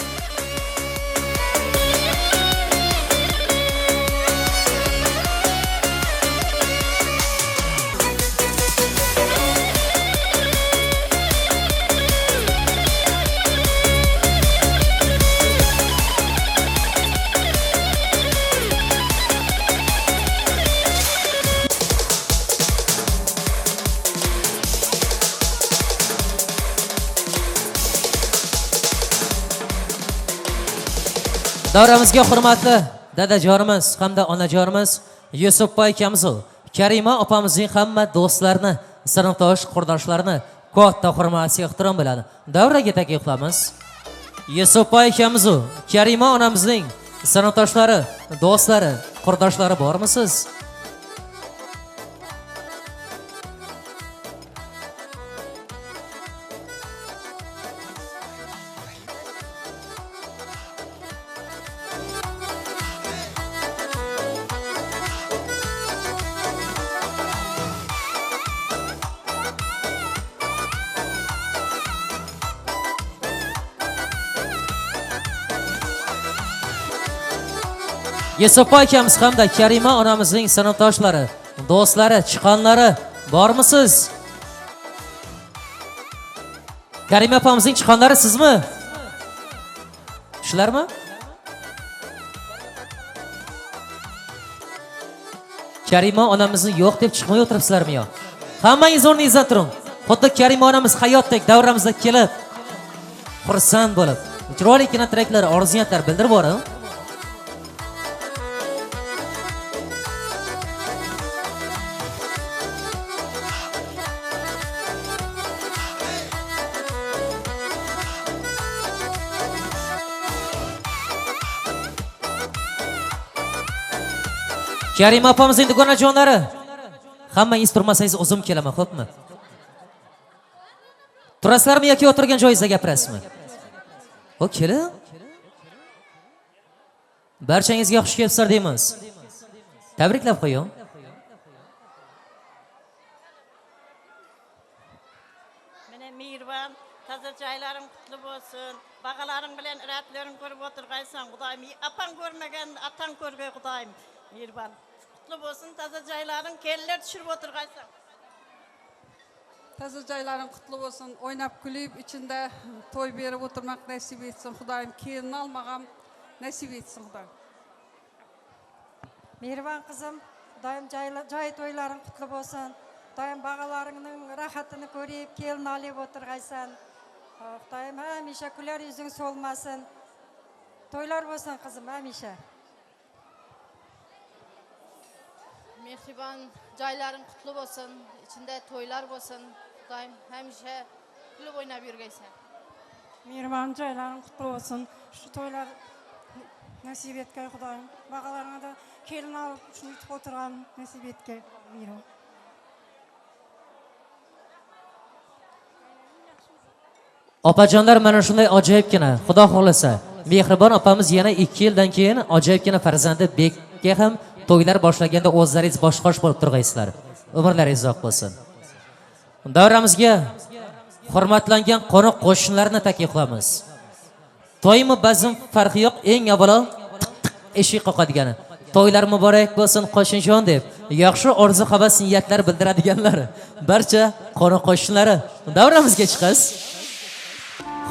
Davramizga hurmatli dadajonimiz hamda onajonimiz Yusufboy akamiz, Karima opamizning hamma do'stlarini, sinfdosh qurdoshlarini katta hurmat, ehtirom bilan davraga taklif qilamiz. Yusufboy akamiz, Karima onamizning sinfdoshlari, do'stlari, qurdoshlari bormisiz? Yusufboy akamiz hamda Karima onamizning sinfdoshlari, do'stlari, chiqonlari bormisiz? Karima opamizning chiqonlari sizmi? Shularmi? Karima onamizni yo'q deb chiqmay o'tiribsizlarmi yo? Hammangiz o'rningizdan turing. Xuddi Karima onamiz hayotdek davramizda kelib, xursand bo'lib, chiroyli tilaklar, orzu-niyatlar bildirib boring. Karima opamizning dugonajonlari, hammangiz turmasangiz o'zim kelaman, xo'pmi? Turasizlarmi yoki o'tirgan joyingizda gapirasizmi? O, kelin. Barchangizga xush kelibsizlar deymiz. Tabriklab qo'ying. Mana Mehribon, toza joylaring qutli bo'lsin. Bag'alaring bilan iratlaring ko'rib o'tirgaysan, Xudoyim. Apang ko'rmagan, atang ko'rgay, Xudoyim. Mehribon, qutli bo'lsin, toza joylaring, kelinlar tushirib o'tirgaysan. Toza joylaring qutli bo'lsin, o'ynab kulib, ichida to'y berib o'tirmoq nasib etsin, Xudoyim. Kelin olmag'am nasib etsin, Xudoyim. Mehribon qizim, Xudoyim joy to'ylaring qutli bo'lsin. Xudoyim bag'alaringning rohatini ko'rib, kelin olib o'tirgaysan. Xudoyim hamisha kular yuzing so'lmasin. To'ylar bo'lsin qizim, hamisha. Mehribon, joylaring qutli bo'lsin, ichida to'ylar bo'lsin. Xudoyim hamisha kulib o'ynab yurgaysan. Mehribon, joylaring qutli bo'lsin. Shu to'ylar nasib etgay Xudoyim. Bag'alaringga da kelin olib shuni yutib o'tirgan nasib etgay Mehribon. Opajonlar, mana shunday ajoyibgina, Xudo xohlasa, Mehribon opamiz yana 2 yildan keyin ajoyibgina farzandi Bekka ham to'ylar boshlaganda o'zlaringiz boshqosh bo'lib turg'aysizlar. Umrlaringiz uzoq bo'lsin. Davramizga hurmatlangan qo'noq qo'shnilarni taklif qilamiz. To'ymi bazm farqi yo'q, eng avvalo tiq tiq eshik qoqadigani. To'ylar muborak bo'lsin qo'shnijon deb yaxshi orzu havas niyatlar bildiradiganlar barcha qo'noq qo'shnilari davramizga chiqasiz.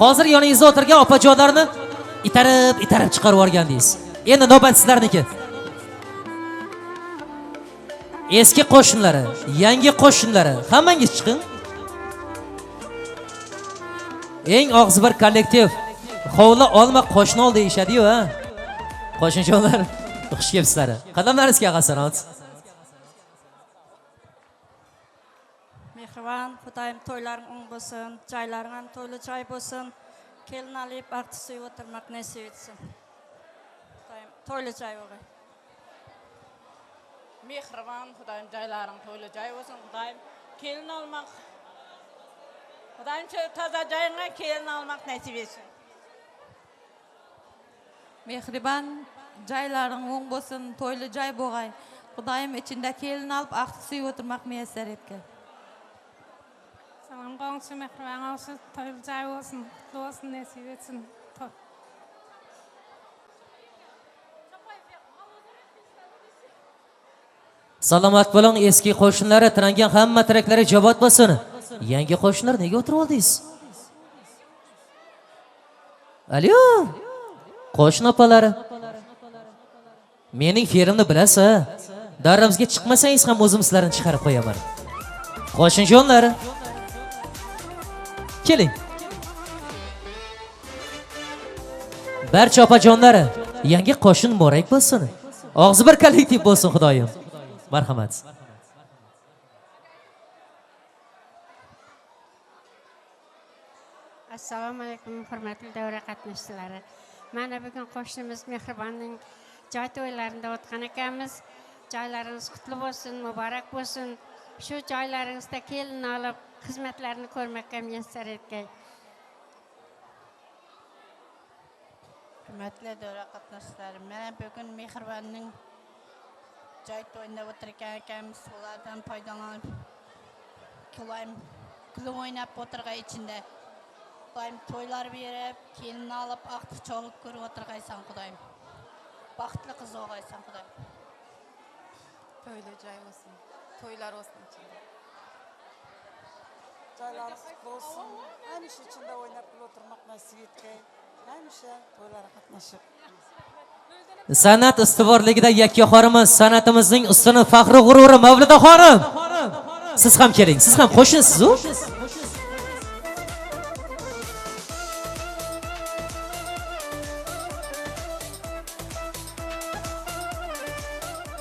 Hozir yoningizda o'tirgan opajonlarni itarib itarib chiqarib yuborgandingiz. Endi navbat sizlarniki. Eski qo'shnilari, yangi qo'shnilari, hammangiz chiqing. Eng og'zibir kollektiv. Hovli olma qo'shni ol deyishadi-yu, ha. Qo'shnijonlar, xush kelibsizlar. Qadamlaringizga hasanot. Mehribon, Xudoyim to'ylaring o'ng bo'lsin, joylaring ham to'yli joy bo'lsin. Kelin olib baxtli suyib o'tirmoq nasib etsin. Xudoyim to'yli joy bo'lg'ay. Mehribon, Xudoyim joylaring to'yli joy bo'lsin, Xudoyim kelin olmoq. Xudoyim toza joyingga kelin olmoq nasib etsin. Mehribon, joylaring o'ng bo'lsin, to'yli joy bo'lg'ay. Xudoyim ichida kelin olib baxtli suyib o'tirmoq muyassar etgin. Salam qo'ngchi Mehribon olsin, to'yli joy bo'lsin, qutli bo'lsin, nasib etsin. Salomat bo'ling eski qo'shnilari, tilangan hamma tilaklari ijobat bo'lsin. Yangi qo'shnilar nega o'tirib oldingiz? Alo, qo'shni opalari. Mening fe'limni bilasiz. Daramizga chiqmasangiz ham o'zim sizlarni chiqarib qo'yaman. Qo'shnijonlar, keling. Barcha opajonlari, Yangi qo'shin muborak bo'lsin. Og'zi bir kollektiv bo'lsin Xudoyim. Marhamat. Assalomu alaykum hurmatli davra qatnashchilari. Mana bugun qo'shnimiz Mehribonning joy to'ylarida o'tgan ekanmiz. Joylaringiz qutli bo'lsin, muborak bo'lsin. Shu joylaringizda kelin olib xizmatlarni ko'rmakka muyassar etgay. Hurmatli davra qatnashchilari, mana bugun Mehribonning joy to'yida o'tirgan ekanmiz. Ulardan foydalanib kulib o'ynab o'tirgan ichida. Xudoyim to'ylar berib, kelin olib, aqtiq cholib ko'rib o'tirgaysan Xudoyim. Baxtli qiz o'g'aysan Xudoyim. To'yli joy bo'lsin, to'ylar bo'lsin ichida. Joylarimiz qutli bo'lsin. Hamisha ichida o'ynab kulib o'tirmoq nasib etgay. Hamisha to'ylarga qatnashib. San'at ustuvorligida yakkaxorimiz, san'atimizning ustuni, faxri g'ururi Mavluda xonim. Siz ham keling, siz ham qo'shinsiz-u.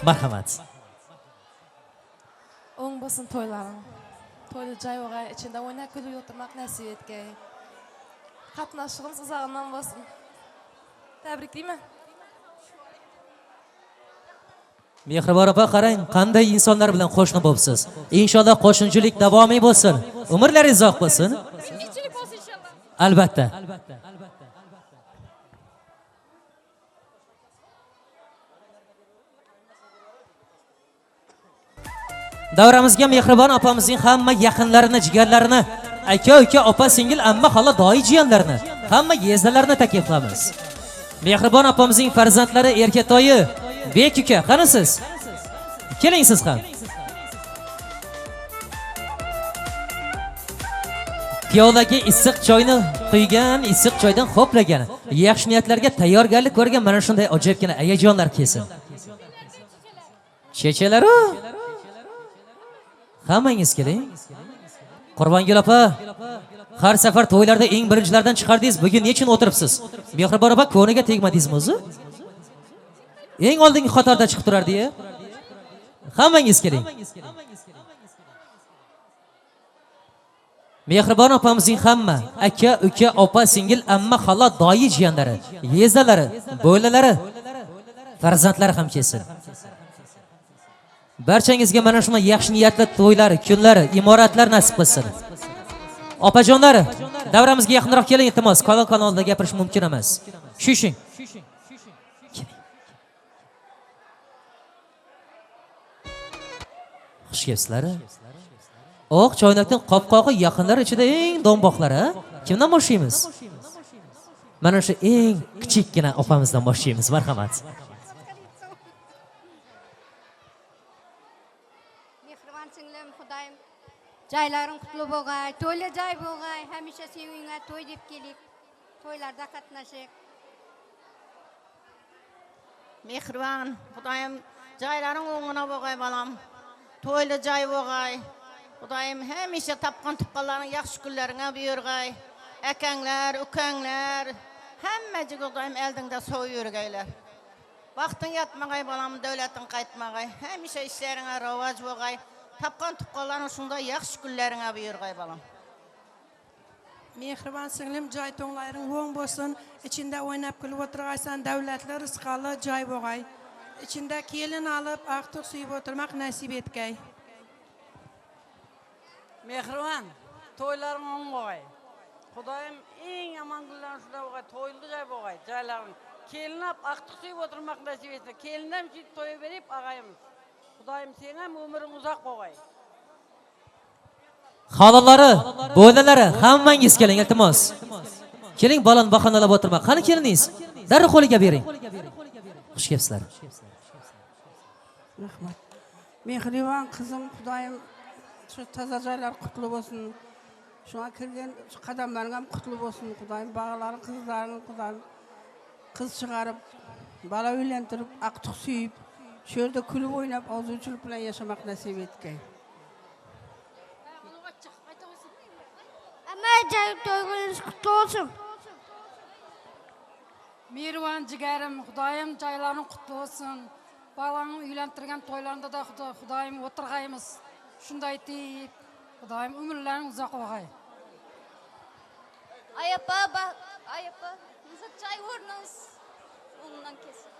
Marhamat. O'ng bo'lsin to'ylaring. To'yli joy o'g'ay, ichida o'ynab kulib o'tirmoq nasib etgay. Qatnashig'imiz uzog'idan bo'lsin. Tabriklayman. Mehribon opa, qarang, qanday insonlar bilan qo'shni bo'libsiz. Inshaalloh qo'shnichilik davomiy bo'lsin. Umrlaringiz uzoq bo'lsin. Tinchlik bo'lsin inshaalloh. Albatta. Davramizga mehribon opamizning hamma yaqinlarini, jigarlarini, aka, uka, opa, singil, amma, xola, doyi, jiyanlarini, hamma yezdalarini taklif qilamiz. Mehribon opamizning farzandlari Erkatoyi, Bek uka, qanisiz? Keling siz ham. Piyolaga issiq choyni quygan, issiq choydan ho'plagan, yaxshi niyatlarga tayyorgarlik ko'rgan mana shunday ajoyibgina ayajonlar kelsin. Chechalaru, hammangiz keling. Qurbongul opa, har safar to'ylarda eng birinchilardan chiqardingiz, bugun nechun o'tiribsiz? Mehribon opa, ko'niga tegmadingizmi o'zi? Eng oldingi qatorda chiqib turardi-ya. Hammangiz keling. Mehribon opamizning hamma aka, uka, opa, singil, amma, xola, doyi, jiyanlari, yezdalari, bo'ylalari, farzandlari ham kelsin. Barchangizga mana shunday yaxshi niyatli to'ylar, kunlar, imoratlar nasib qilsin. Opajonlar, davramizga yaqinroq keling, iltimos. Kanal kanalda gapirish mumkin emas. Shushing. Xush kelibsizlar. Oq choynakning qopqog'i yaqinlar ichida eng do'mboqlari. Kimdan boshlaymiz? Mana shu eng kichikgina opamizdan boshlaymiz. Marhamat. Mehribon singlim, Xudoyim joylaring qutli bo'lg'ay, to'yli joy bo'lg'ay, hamisha sen uyingga to'y deb kelik, to'ylarda qatnashik. Mehribon, Xudoyim joylaring o'ngina bo'lg'ay bolam. To'yli joy bo'lg'ay. Xudoyim hamisha topgan tuqqanlaring yaxshi kunlaringga buyurg'ay. Akanglar, ukanglar, hammajiga Xudoyim oldingda sov yurgaylar. Baxting yatmag'ay bolam, davlating qaytmag'ay. Hamisha ishlaringga rivoj bo'lg'ay. Topgan tuqqanlaring shunday yaxshi kunlaringga buyurg'ay bolam. Mehribon singlim, joy to'nglaring o'ng bo'lsin. Ichida o'ynab kulib o'tirg'aysan, davlatli, rizqali joy bo'lg'ay. Ichida kelin olib, aqtiq suyib o'tirmoq nasib etgay. Mehribon, to'ylaring o'ng bo'lg'ay. Xudoyim eng yomon kunlarni shunday bo'lg'ay, to'yli joy bo'lg'ay, joylaring. Kelin olib, aqtiq suyib o'tirmoq nasib etsin. Kelindan shu to'y berib ag'ayimiz. Xudoyim sen ham umring uzoq bo'lg'ay. Xolalari, bo'ylalari, hammangiz keling, iltimos. Keling, bolani bahonalab o'tirma. Qani keliningiz? Darrov qo'liga bering. Xush kelibsizlar. Rahmat. Mehribon qizim, Xudoyim shu toza joylar qutli bo'lsin. Shunga kirgan qadamlaring ham qutli bo'lsin. Xudoyim bog'laring, qizlaring, Xudoyim qiz chiqarib, bola uylantirib, aqtiq suyib, shu yerda kulib o'ynab, orzuchilik bilan yashamoq nasib etgay. Amma joy to'yingiz qutli bo'lsin. Mehriban jigarim, Xudoyim joylaring qutlu bo'lsin. Balangni uylantirgan to'ylarida da Xudoyim o'tirg'aymiz. Shunday deyip, Xudoyim umrlaring uzoq bo'lg'ay. Ayapa, ayapa, joy o'rningiz o'ngdan kelsin.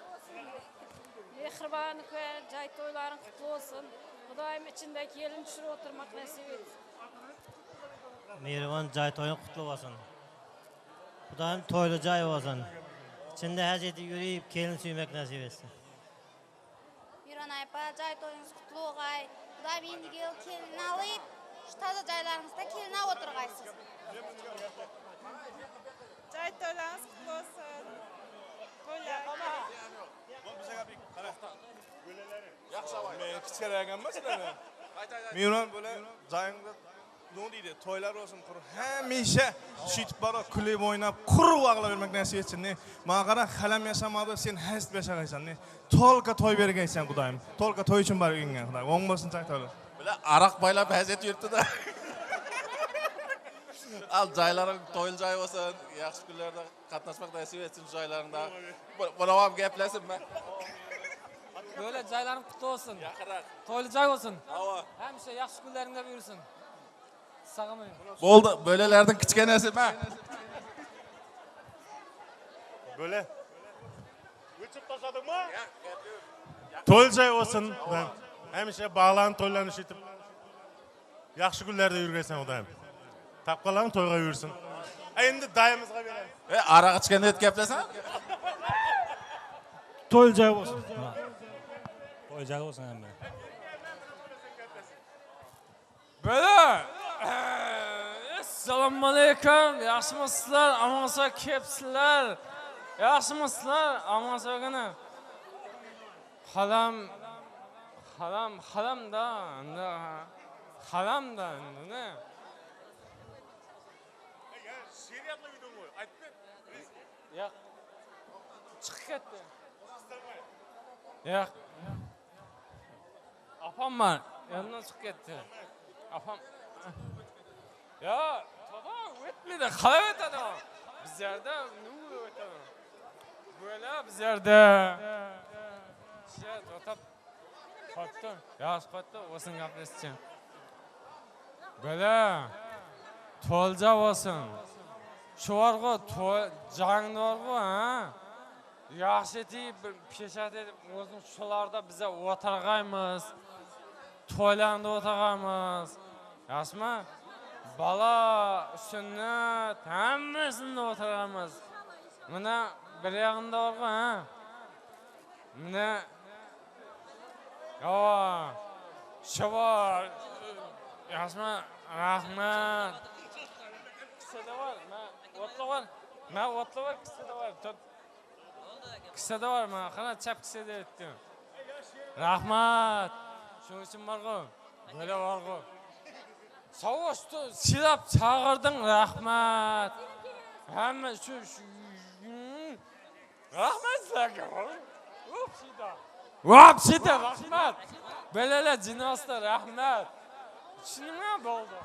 Mehriban joy to'ylaring qutlu bo'lsin. Xudoyim ichida kelin tushirib o'tirmoq nasib etsin. Mehriban joy to'ying qutlu bo'lsin. Xudoyim to'yli joy bo'lsin. İçinde haz etib yurib kelin suymak nasib etsin. Mehriban apa, joy to'yingiz qutlu bo'lg'ay. Xudoyim endigi yil kelin olib, shu toza joylaringizda kelin olib o'tirg'aysiz. Joy to'ylaringiz qutlu bo'lsin. To'ylar. Men kichkina ekanman sizlarni. Mehriban bo'la joyingda nima deydi? To'ylar bo'lsin, qur hamisha suytib borib, kulib o'ynab, quruq ag'lavermak nasib etsin. Menga qara, halam yashamadi, sen hasd yashagaysan. Tolka to'y bergaysan Xudoyim. Tolka to'y uchun bergan Xudoyim. O'ng bo'lsin joy to'ylar. Bular aroq baylab haz etib yuribdi-da. Al joylaring to'yli joy bo'lsin, yaxshi kunlarda qatnashmoq nasib etsin joylaringda. Buni ham gaplashib men. Böyle joylaring qutlu bo'lsin. Yaqinroq. To'yli joy bo'lsin. Ava. Hamisha yaxshi kunlaringda yursin. Sog'inmang. Bo'ldi, bo'lalarning kichkinasi ma. Bo'la. O'chib tashladingmi? To'yli joy bo'lsin. Hamisha bag'larni to'ylarni etib yaxshi kunlarda yurgaysan Xudoyim. Topqanlaring to'yga yursin. Endi dayimizga beramiz. Aroq ichganda gaplasan? To'yli joy bo'lsin. To'yli joy bo'lsin hamma. Bo'la. Assalomu alaykum. Yaxshimisizlar? Omon sog' kelibsizlar. Yaxshimisizlar? Omon sog'ini. Xalam xalam xalamda, xalamda endi. Yo'q. Chiqib ketdi. Yo'q. Opam bor, yonimdan chiqib ketdi. Opam. Yo'q, to'g'ri o'tmaydi, qalay o'tadi o? Bizlarda nima o'tadi? Bo'la bizlarda. O'tib qotdi, yosh qotdi, o'zing gaplashchi. Bo'la. To'lja bo'lsin. Shu varg'u, jangni varg'u, ha? Yaxshi etib, bir peshat etib, o'zim shularda biza o'tirg'aymiz. To'ylarni o'tirg'aymiz. Yaxshimi? Bala, sunnat, hammasini o'tirg'aymiz. Mana bir yog'inda varg'u, ha? Mana Ava, shu bor. Yaxshimi? Rahmat. Kissada bor, men o'tli bor. Men o'tli bor, kissada bor. Kissada bor, men qana chap kissada aytdim. Rahmat. Shuning uchun bor-ku. Bo'la bor-ku. Savoshdi, silab chaqirding, rahmat. Hamma shu rahmat sizlarga. Вообще-то. Вообще-то rahmat. Bolalar jinosda rahmat. Tushundingmi? Bo'ldi.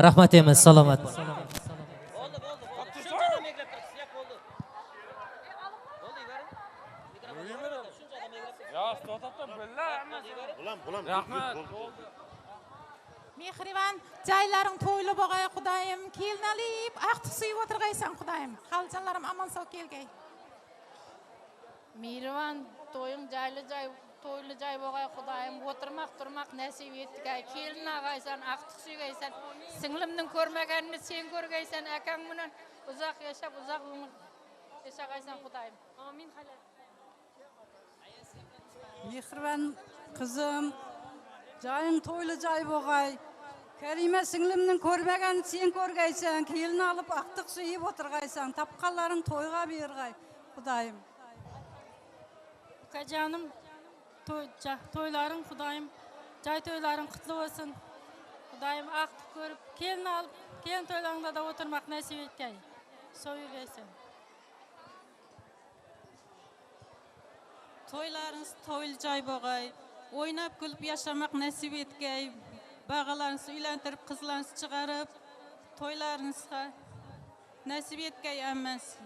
Rahmat emas, salomat. Bo'ldi, bo'ldi. Shuncha odam eglab turibsiz, yo'q bo'ldi. Bo'ldi, yuboring. Shuncha odam eglab turibsiz. Yo'q, to'xtab tur, billah hammasi. Bulam, bulam. Rahmat. Mehriban, joylaring to'yli bo'lg'ay Xudoyim, kelin olib, aqtiq suyib o'tirg'aysan Xudoyim. Xaljanlarim omon sog' kelgay. Mehriban, to'ying joyli joy, to'yli joy bo'lg'ay Xudoyim, o'tirmoq turmoq nasib etgay. Kelin ag'aysan, aqtiq suygaysan. Singlimning ko'rmaganini sen ko'rgaysan, akang bilan uzoq yashab, uzoq umr yashag'aysan Xudoyim. Amin xola. Mehriban qizim, joying to'yli joy bo'lg'ay. Karima singlimning ko'rmaganini sen ko'rgaysan, kelin olib aqtiq suyib o'tirg'aysan, topqanlaring to'yga berg'ay Xudoyim. Ukajonim, to'ylaring Xudoyim, joy to'ylaring qutlu bo'lsin. Xudoyim aqtiq ko'rib, kelin olib, kelin to'ylaringda da o'tirmoq nasib etgay. So'yilgaysan. To'ylaringiz to'yli joy bo'lg'ay. O'ynab kulib yashamoq nasib etgay. Bag'alaringizni uylantirib, qizlaringizni chiqarib, to'ylaringizga nasib etgay hammasi.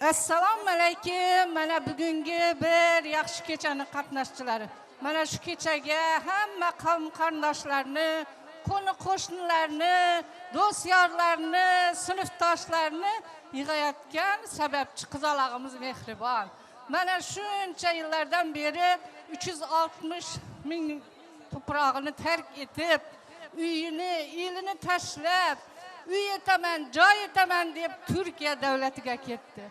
Assalomu alaykum. Mana bugungi bir yaxshi kechani qatnashchilari. Mana shu kechaga hamma qavm qarindoshlarni, qo'ni qo'shnilarni, do'st yorlarni, sinfdoshlarni yig'ayotgan sababchi qizalog'imiz Mehribon. Mana shuncha yillardan beri 360 ming tuprog'ini tark etib, uyini, elini tashlab, uy etaman, joy etaman deb Turkiya davlatiga ketdi.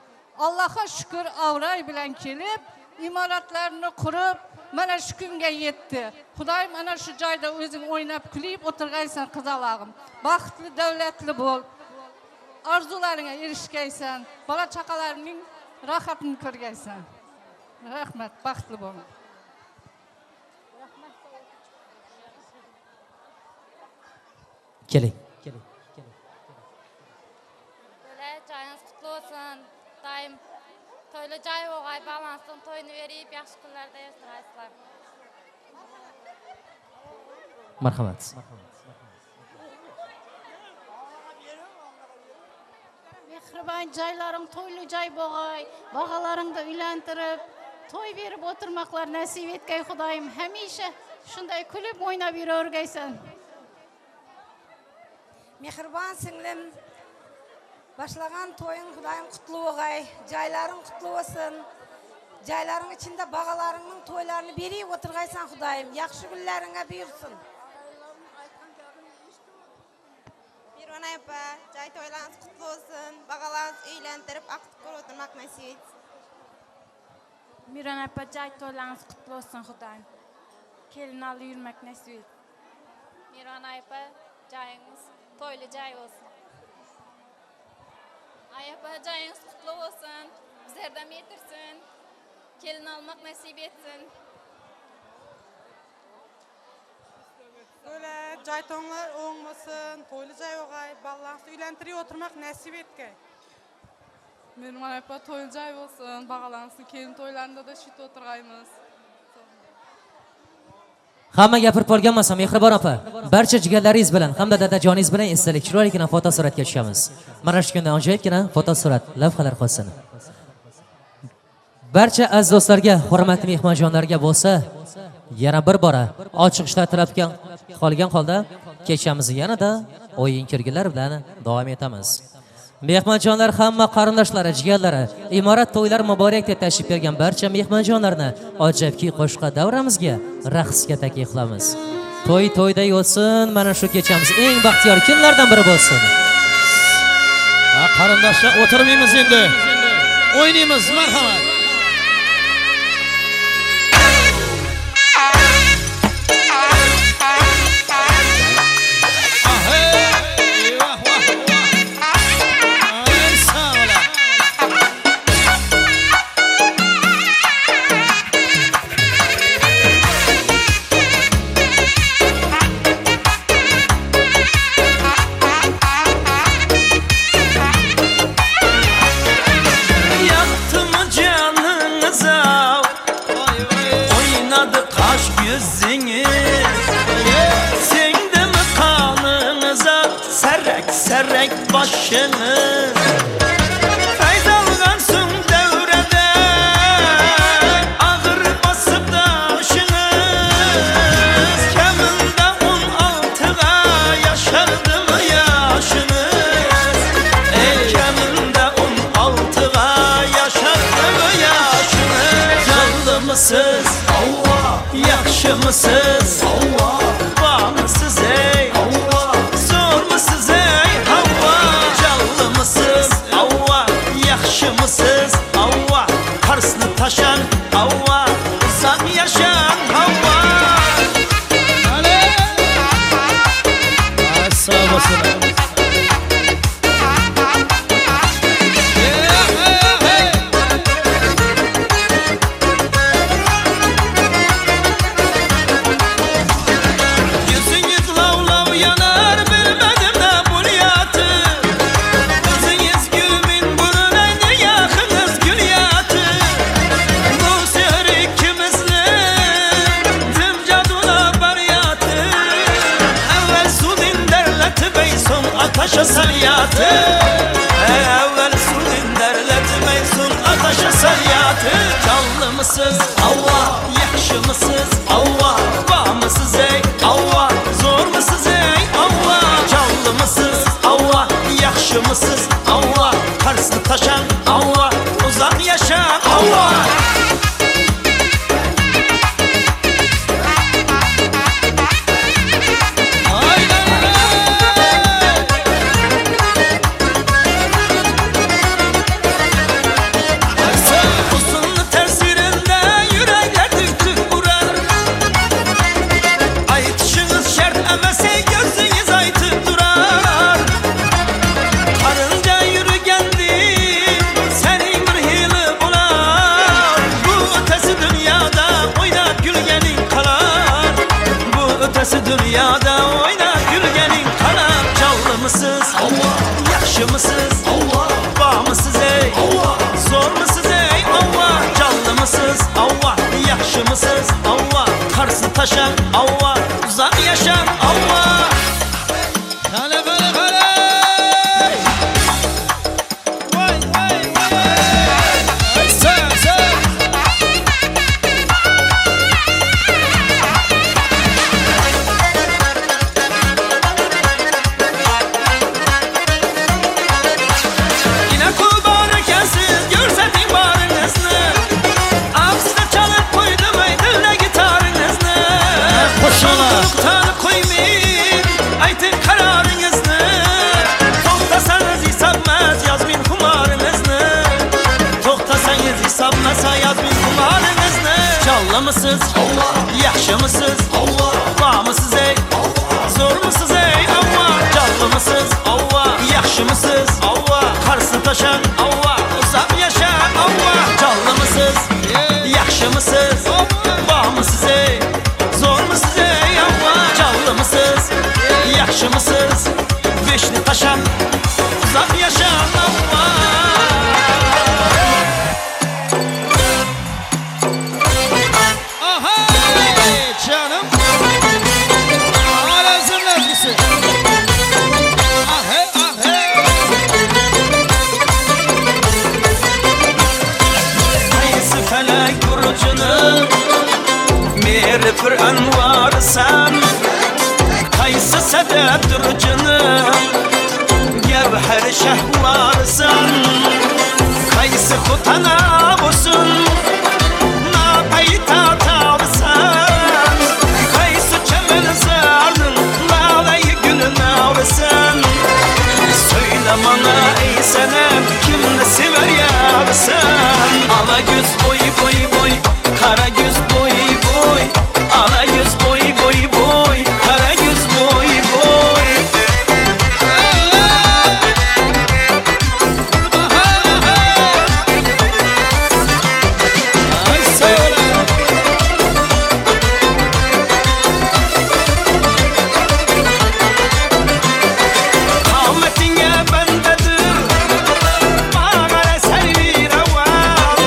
Allohga shukr, avroy bilan kelib, imoratlarni qurib, mana shu kunga yetdi. Xudoyim ana shu joyda o'zing o'ynab kulib o'tirgaysan qizalog'im. Baxtli, davlatli bo'l. Orzularingga erishgaysan, bola chaqalaringning rohatini ko'rgaysan. Rahmat, baxtli bo'ling. Keling. Böyle joyingiz qutlu bo'lsin. Doim to'yli joy bo'lg'ay, balansdan to'yini berib, yaxshi kunlarda yashag'aysizlar. Marhamat. Mehribon joylaring to'yli joy bo'lg'ay, bog'alaringni uylantirib, to'y berib o'tirmoqlar nasib etgay Xudoyim. Hamisha shunday kulib o'ynab yuravergaysan. Mehribon singlim, başlagan to'ying Xudoyim qutlu bo'lg'ay, joylaring qutlu bo'lsin. Joylaring ichida bog'alaringning to'ylarini berib o'tirg'aysan Xudoyim, yaxshi kunlaringga buyursin. Mehribon opa, joy to'ylaringiz qutlu bo'lsin, bog'alaringiz uylantirib, aql ko'rib o'tirmoq nasib etsin. Mehribon opa, joy to'ylaringiz qutlu bo'lsin Xudoyim. Kelin olib yurmak nasib etsin. Mehribon opa, joyingiz to'yli joy bo'lsin. Ay opa, joyingiz qutlu bo'lsin. Bizlardan yetirsin. Kelin olmoq nasib etsin. Böyle joy to'nglar o'ng bo'lsin, to'yli joy bo'lg'ay, bolalarni uylantirib o'tirmoq nasib etgay. Mehribon opa, to'yli joy bo'lsin, bog'alaringizni kelin to'ylarida da shit o'tirg'aymiz. Hamma gapirib qolgan bo'lsa, Mehribon opa, barcha jigarlaringiz bilan hamda dadajoningiz bilan esdalik chiroyligina fotosuratga tushamiz. Mana shu kundan ajoyibgina fotosurat lavhalar qolsin. Barcha aziz do'stlarga, hurmatli mehmonjonlarga bo'lsa, yana bir bora ochiq ishlar tilab qolgan holda kechamizni yanada o'yin kulgilar bilan davom etamiz. Mehmonjonlar, hamma qarindoshlari, jigarlari, imorat to'ylar muborak deb tashrif bergan barcha mehmonjonlarni ajabki qo'shqa davramizga raqsga taklif qilamiz. To'y to'yday o'tsin, mana shu kechamiz eng baxtiyor kunlardan biri bo'lsin. Ha, qarindoshlar, o'tirmaymiz endi. O'ynaymiz, marhamat. Serek başını feyz algansın devrede, ağır basıp daşınız. Keminde 16'ga yaşardı mı yaşınız? Ey keminde 16'ga yaşardı mı yaşınız? Canlı mısınız? Allah. Yaxşı mısınız? Allah. Var mısınız ey? Allah. Zor mısınız ey? Ava, yaxşı mısınız? Ava, Karslı taşan, ava, uzak yaşan, ava. Sağ olasın. Taşa saliyatı, evvel sudin derletmeysun. Allah. Yaxshimisiz? Allah. Bormisiz ey? Allah. Zo'rmisiz ey? Allah. Jonlimisiz? Allah. Yaxshimisiz? Allah. Qarsi tashang? Allah. Uzoq yashang? Allah. Qani, qani, qani! Voy, voy, voy! Sen, sen! Yine kul bor ekansiz, ko'rsating boringizni. Og'zida chalib qo'ydim ey dilda gitaringizni. Qo'shiqlar. Nuqtani qo'ymay, ayting qaroringizni. To'xtasangiz hisobmas yozming xumoringizni. To'xtasangiz hisobmasa yozming xumoringizni. Jonlimisiz? Alloh. Yaxshimisiz? Alloh. Bormisiz ey? Alloh. Zo'rmisiz ey? Alloh. Jonlimisiz? Alloh. Yaxshimisiz? Alloh. Qarsi tashang? Alloh. Uzoq yashang? Alloh. Jonlimisiz? Yaxshimisiz? Bormisiz ey? Zo'rmisiz ey? Alloh. Jonlimisiz? Yaxshimisiz? Beshni tashang, uzoq yashang? Alloh. Aha! Canım. Arazim lezgisi. Ahe, ahe. Qaysi falak burchini meri pir anvarsan, qaysi sadab durjini gavhar shahvarsan, qaysi xutana bo'lsin na payta tavsan, qaysi chamanzorning lalay gulini navsan. Söyle bana ey senem, kimni sever yarsan? Ala göz boy boy boy, kara göz boy boy, ala göz boy boy boy, kara göz boy boy. Ay söyle. Kametinge bendedir, bana servi revan.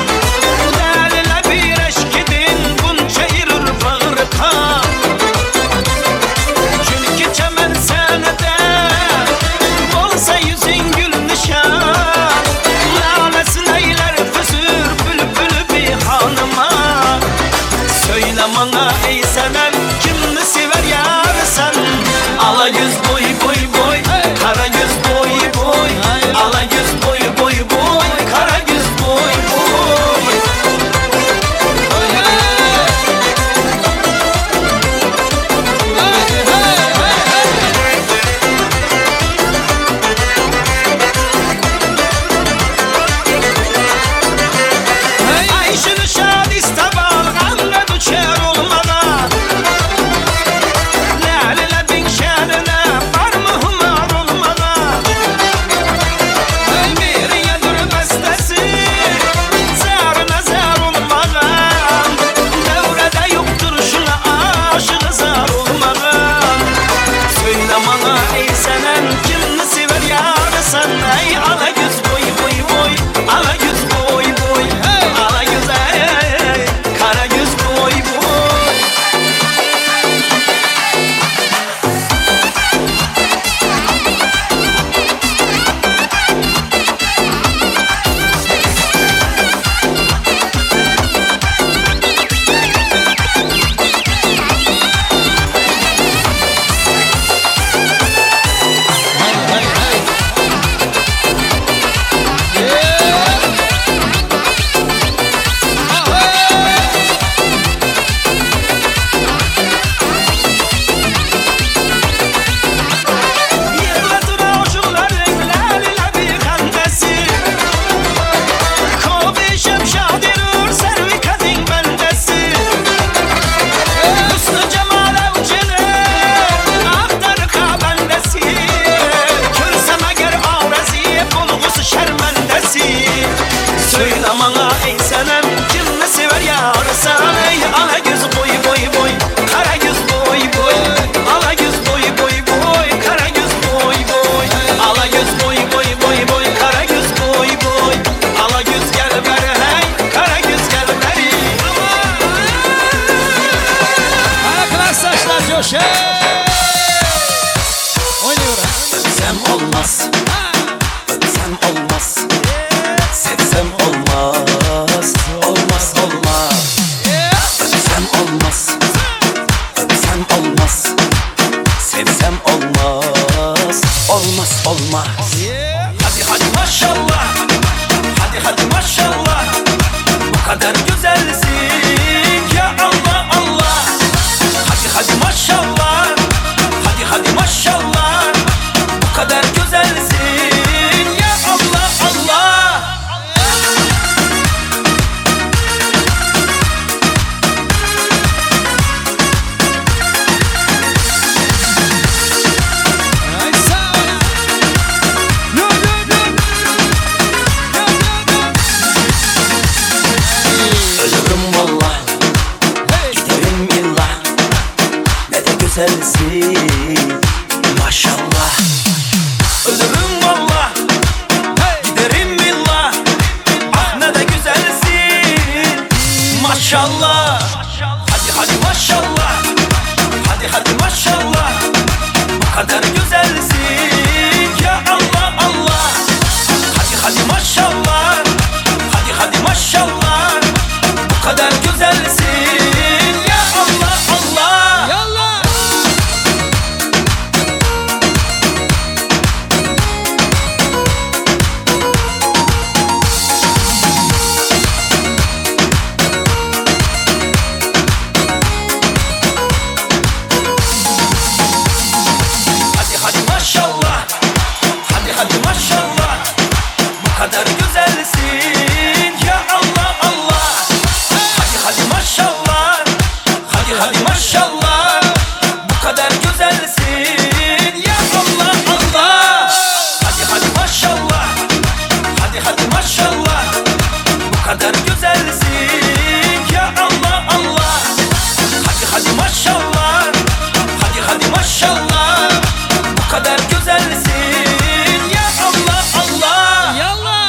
Olmaz. Hadi hadi maşallah. Hadi hadi maşallah. Bu kadar güzelsin ya Allah Allah. Hadi hadi maşallah. Hadi hadi maşallah. Bu kadar güzelsin ya Allah Allah. Ölürüm vallah, giderim illah. Ne de güzelsin maşallah. Ölürüm vallah, giderim illah. Ah ne de güzelsin maşallah. Hadi hadi maşallah. Hadi hadi maşallah. Bu kadar güzelsin ya Allah Allah. Hadi hadi maşallah. Hadi hadi maşallah. Bu kadar güzelsin ya Allah Allah. Yallah. Hadi hadi maşallah. Hadi hadi maşallah. Bu kadar güzelsin ya Allah Allah. Hadi hadi maşallah. Hadi hadi maşallah. Bu kadar güzelsin ya Allah Allah. Hadi hadi maşallah. Hadi hadi maşallah. Bu kadar güzelsin ya Allah Allah. Hadi hadi maşallah. Hadi hadi maşallah. Bu kadar güzelsin ya Allah Allah. Yallah.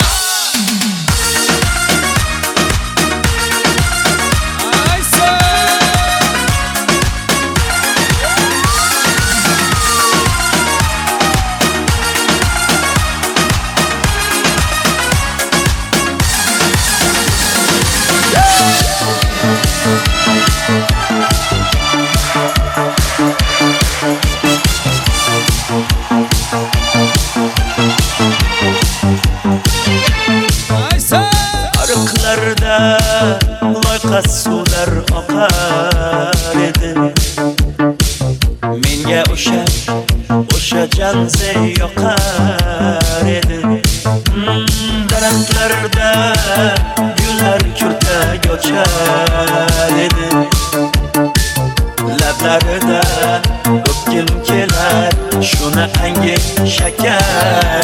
Ariqlarda loyqa suvlar oqar edi. Menga o'sha janzi yoqar edi. Daraxtlarda gullar kurtak ochar edi. Lablarida o'pgim kelar, shuni angi shakar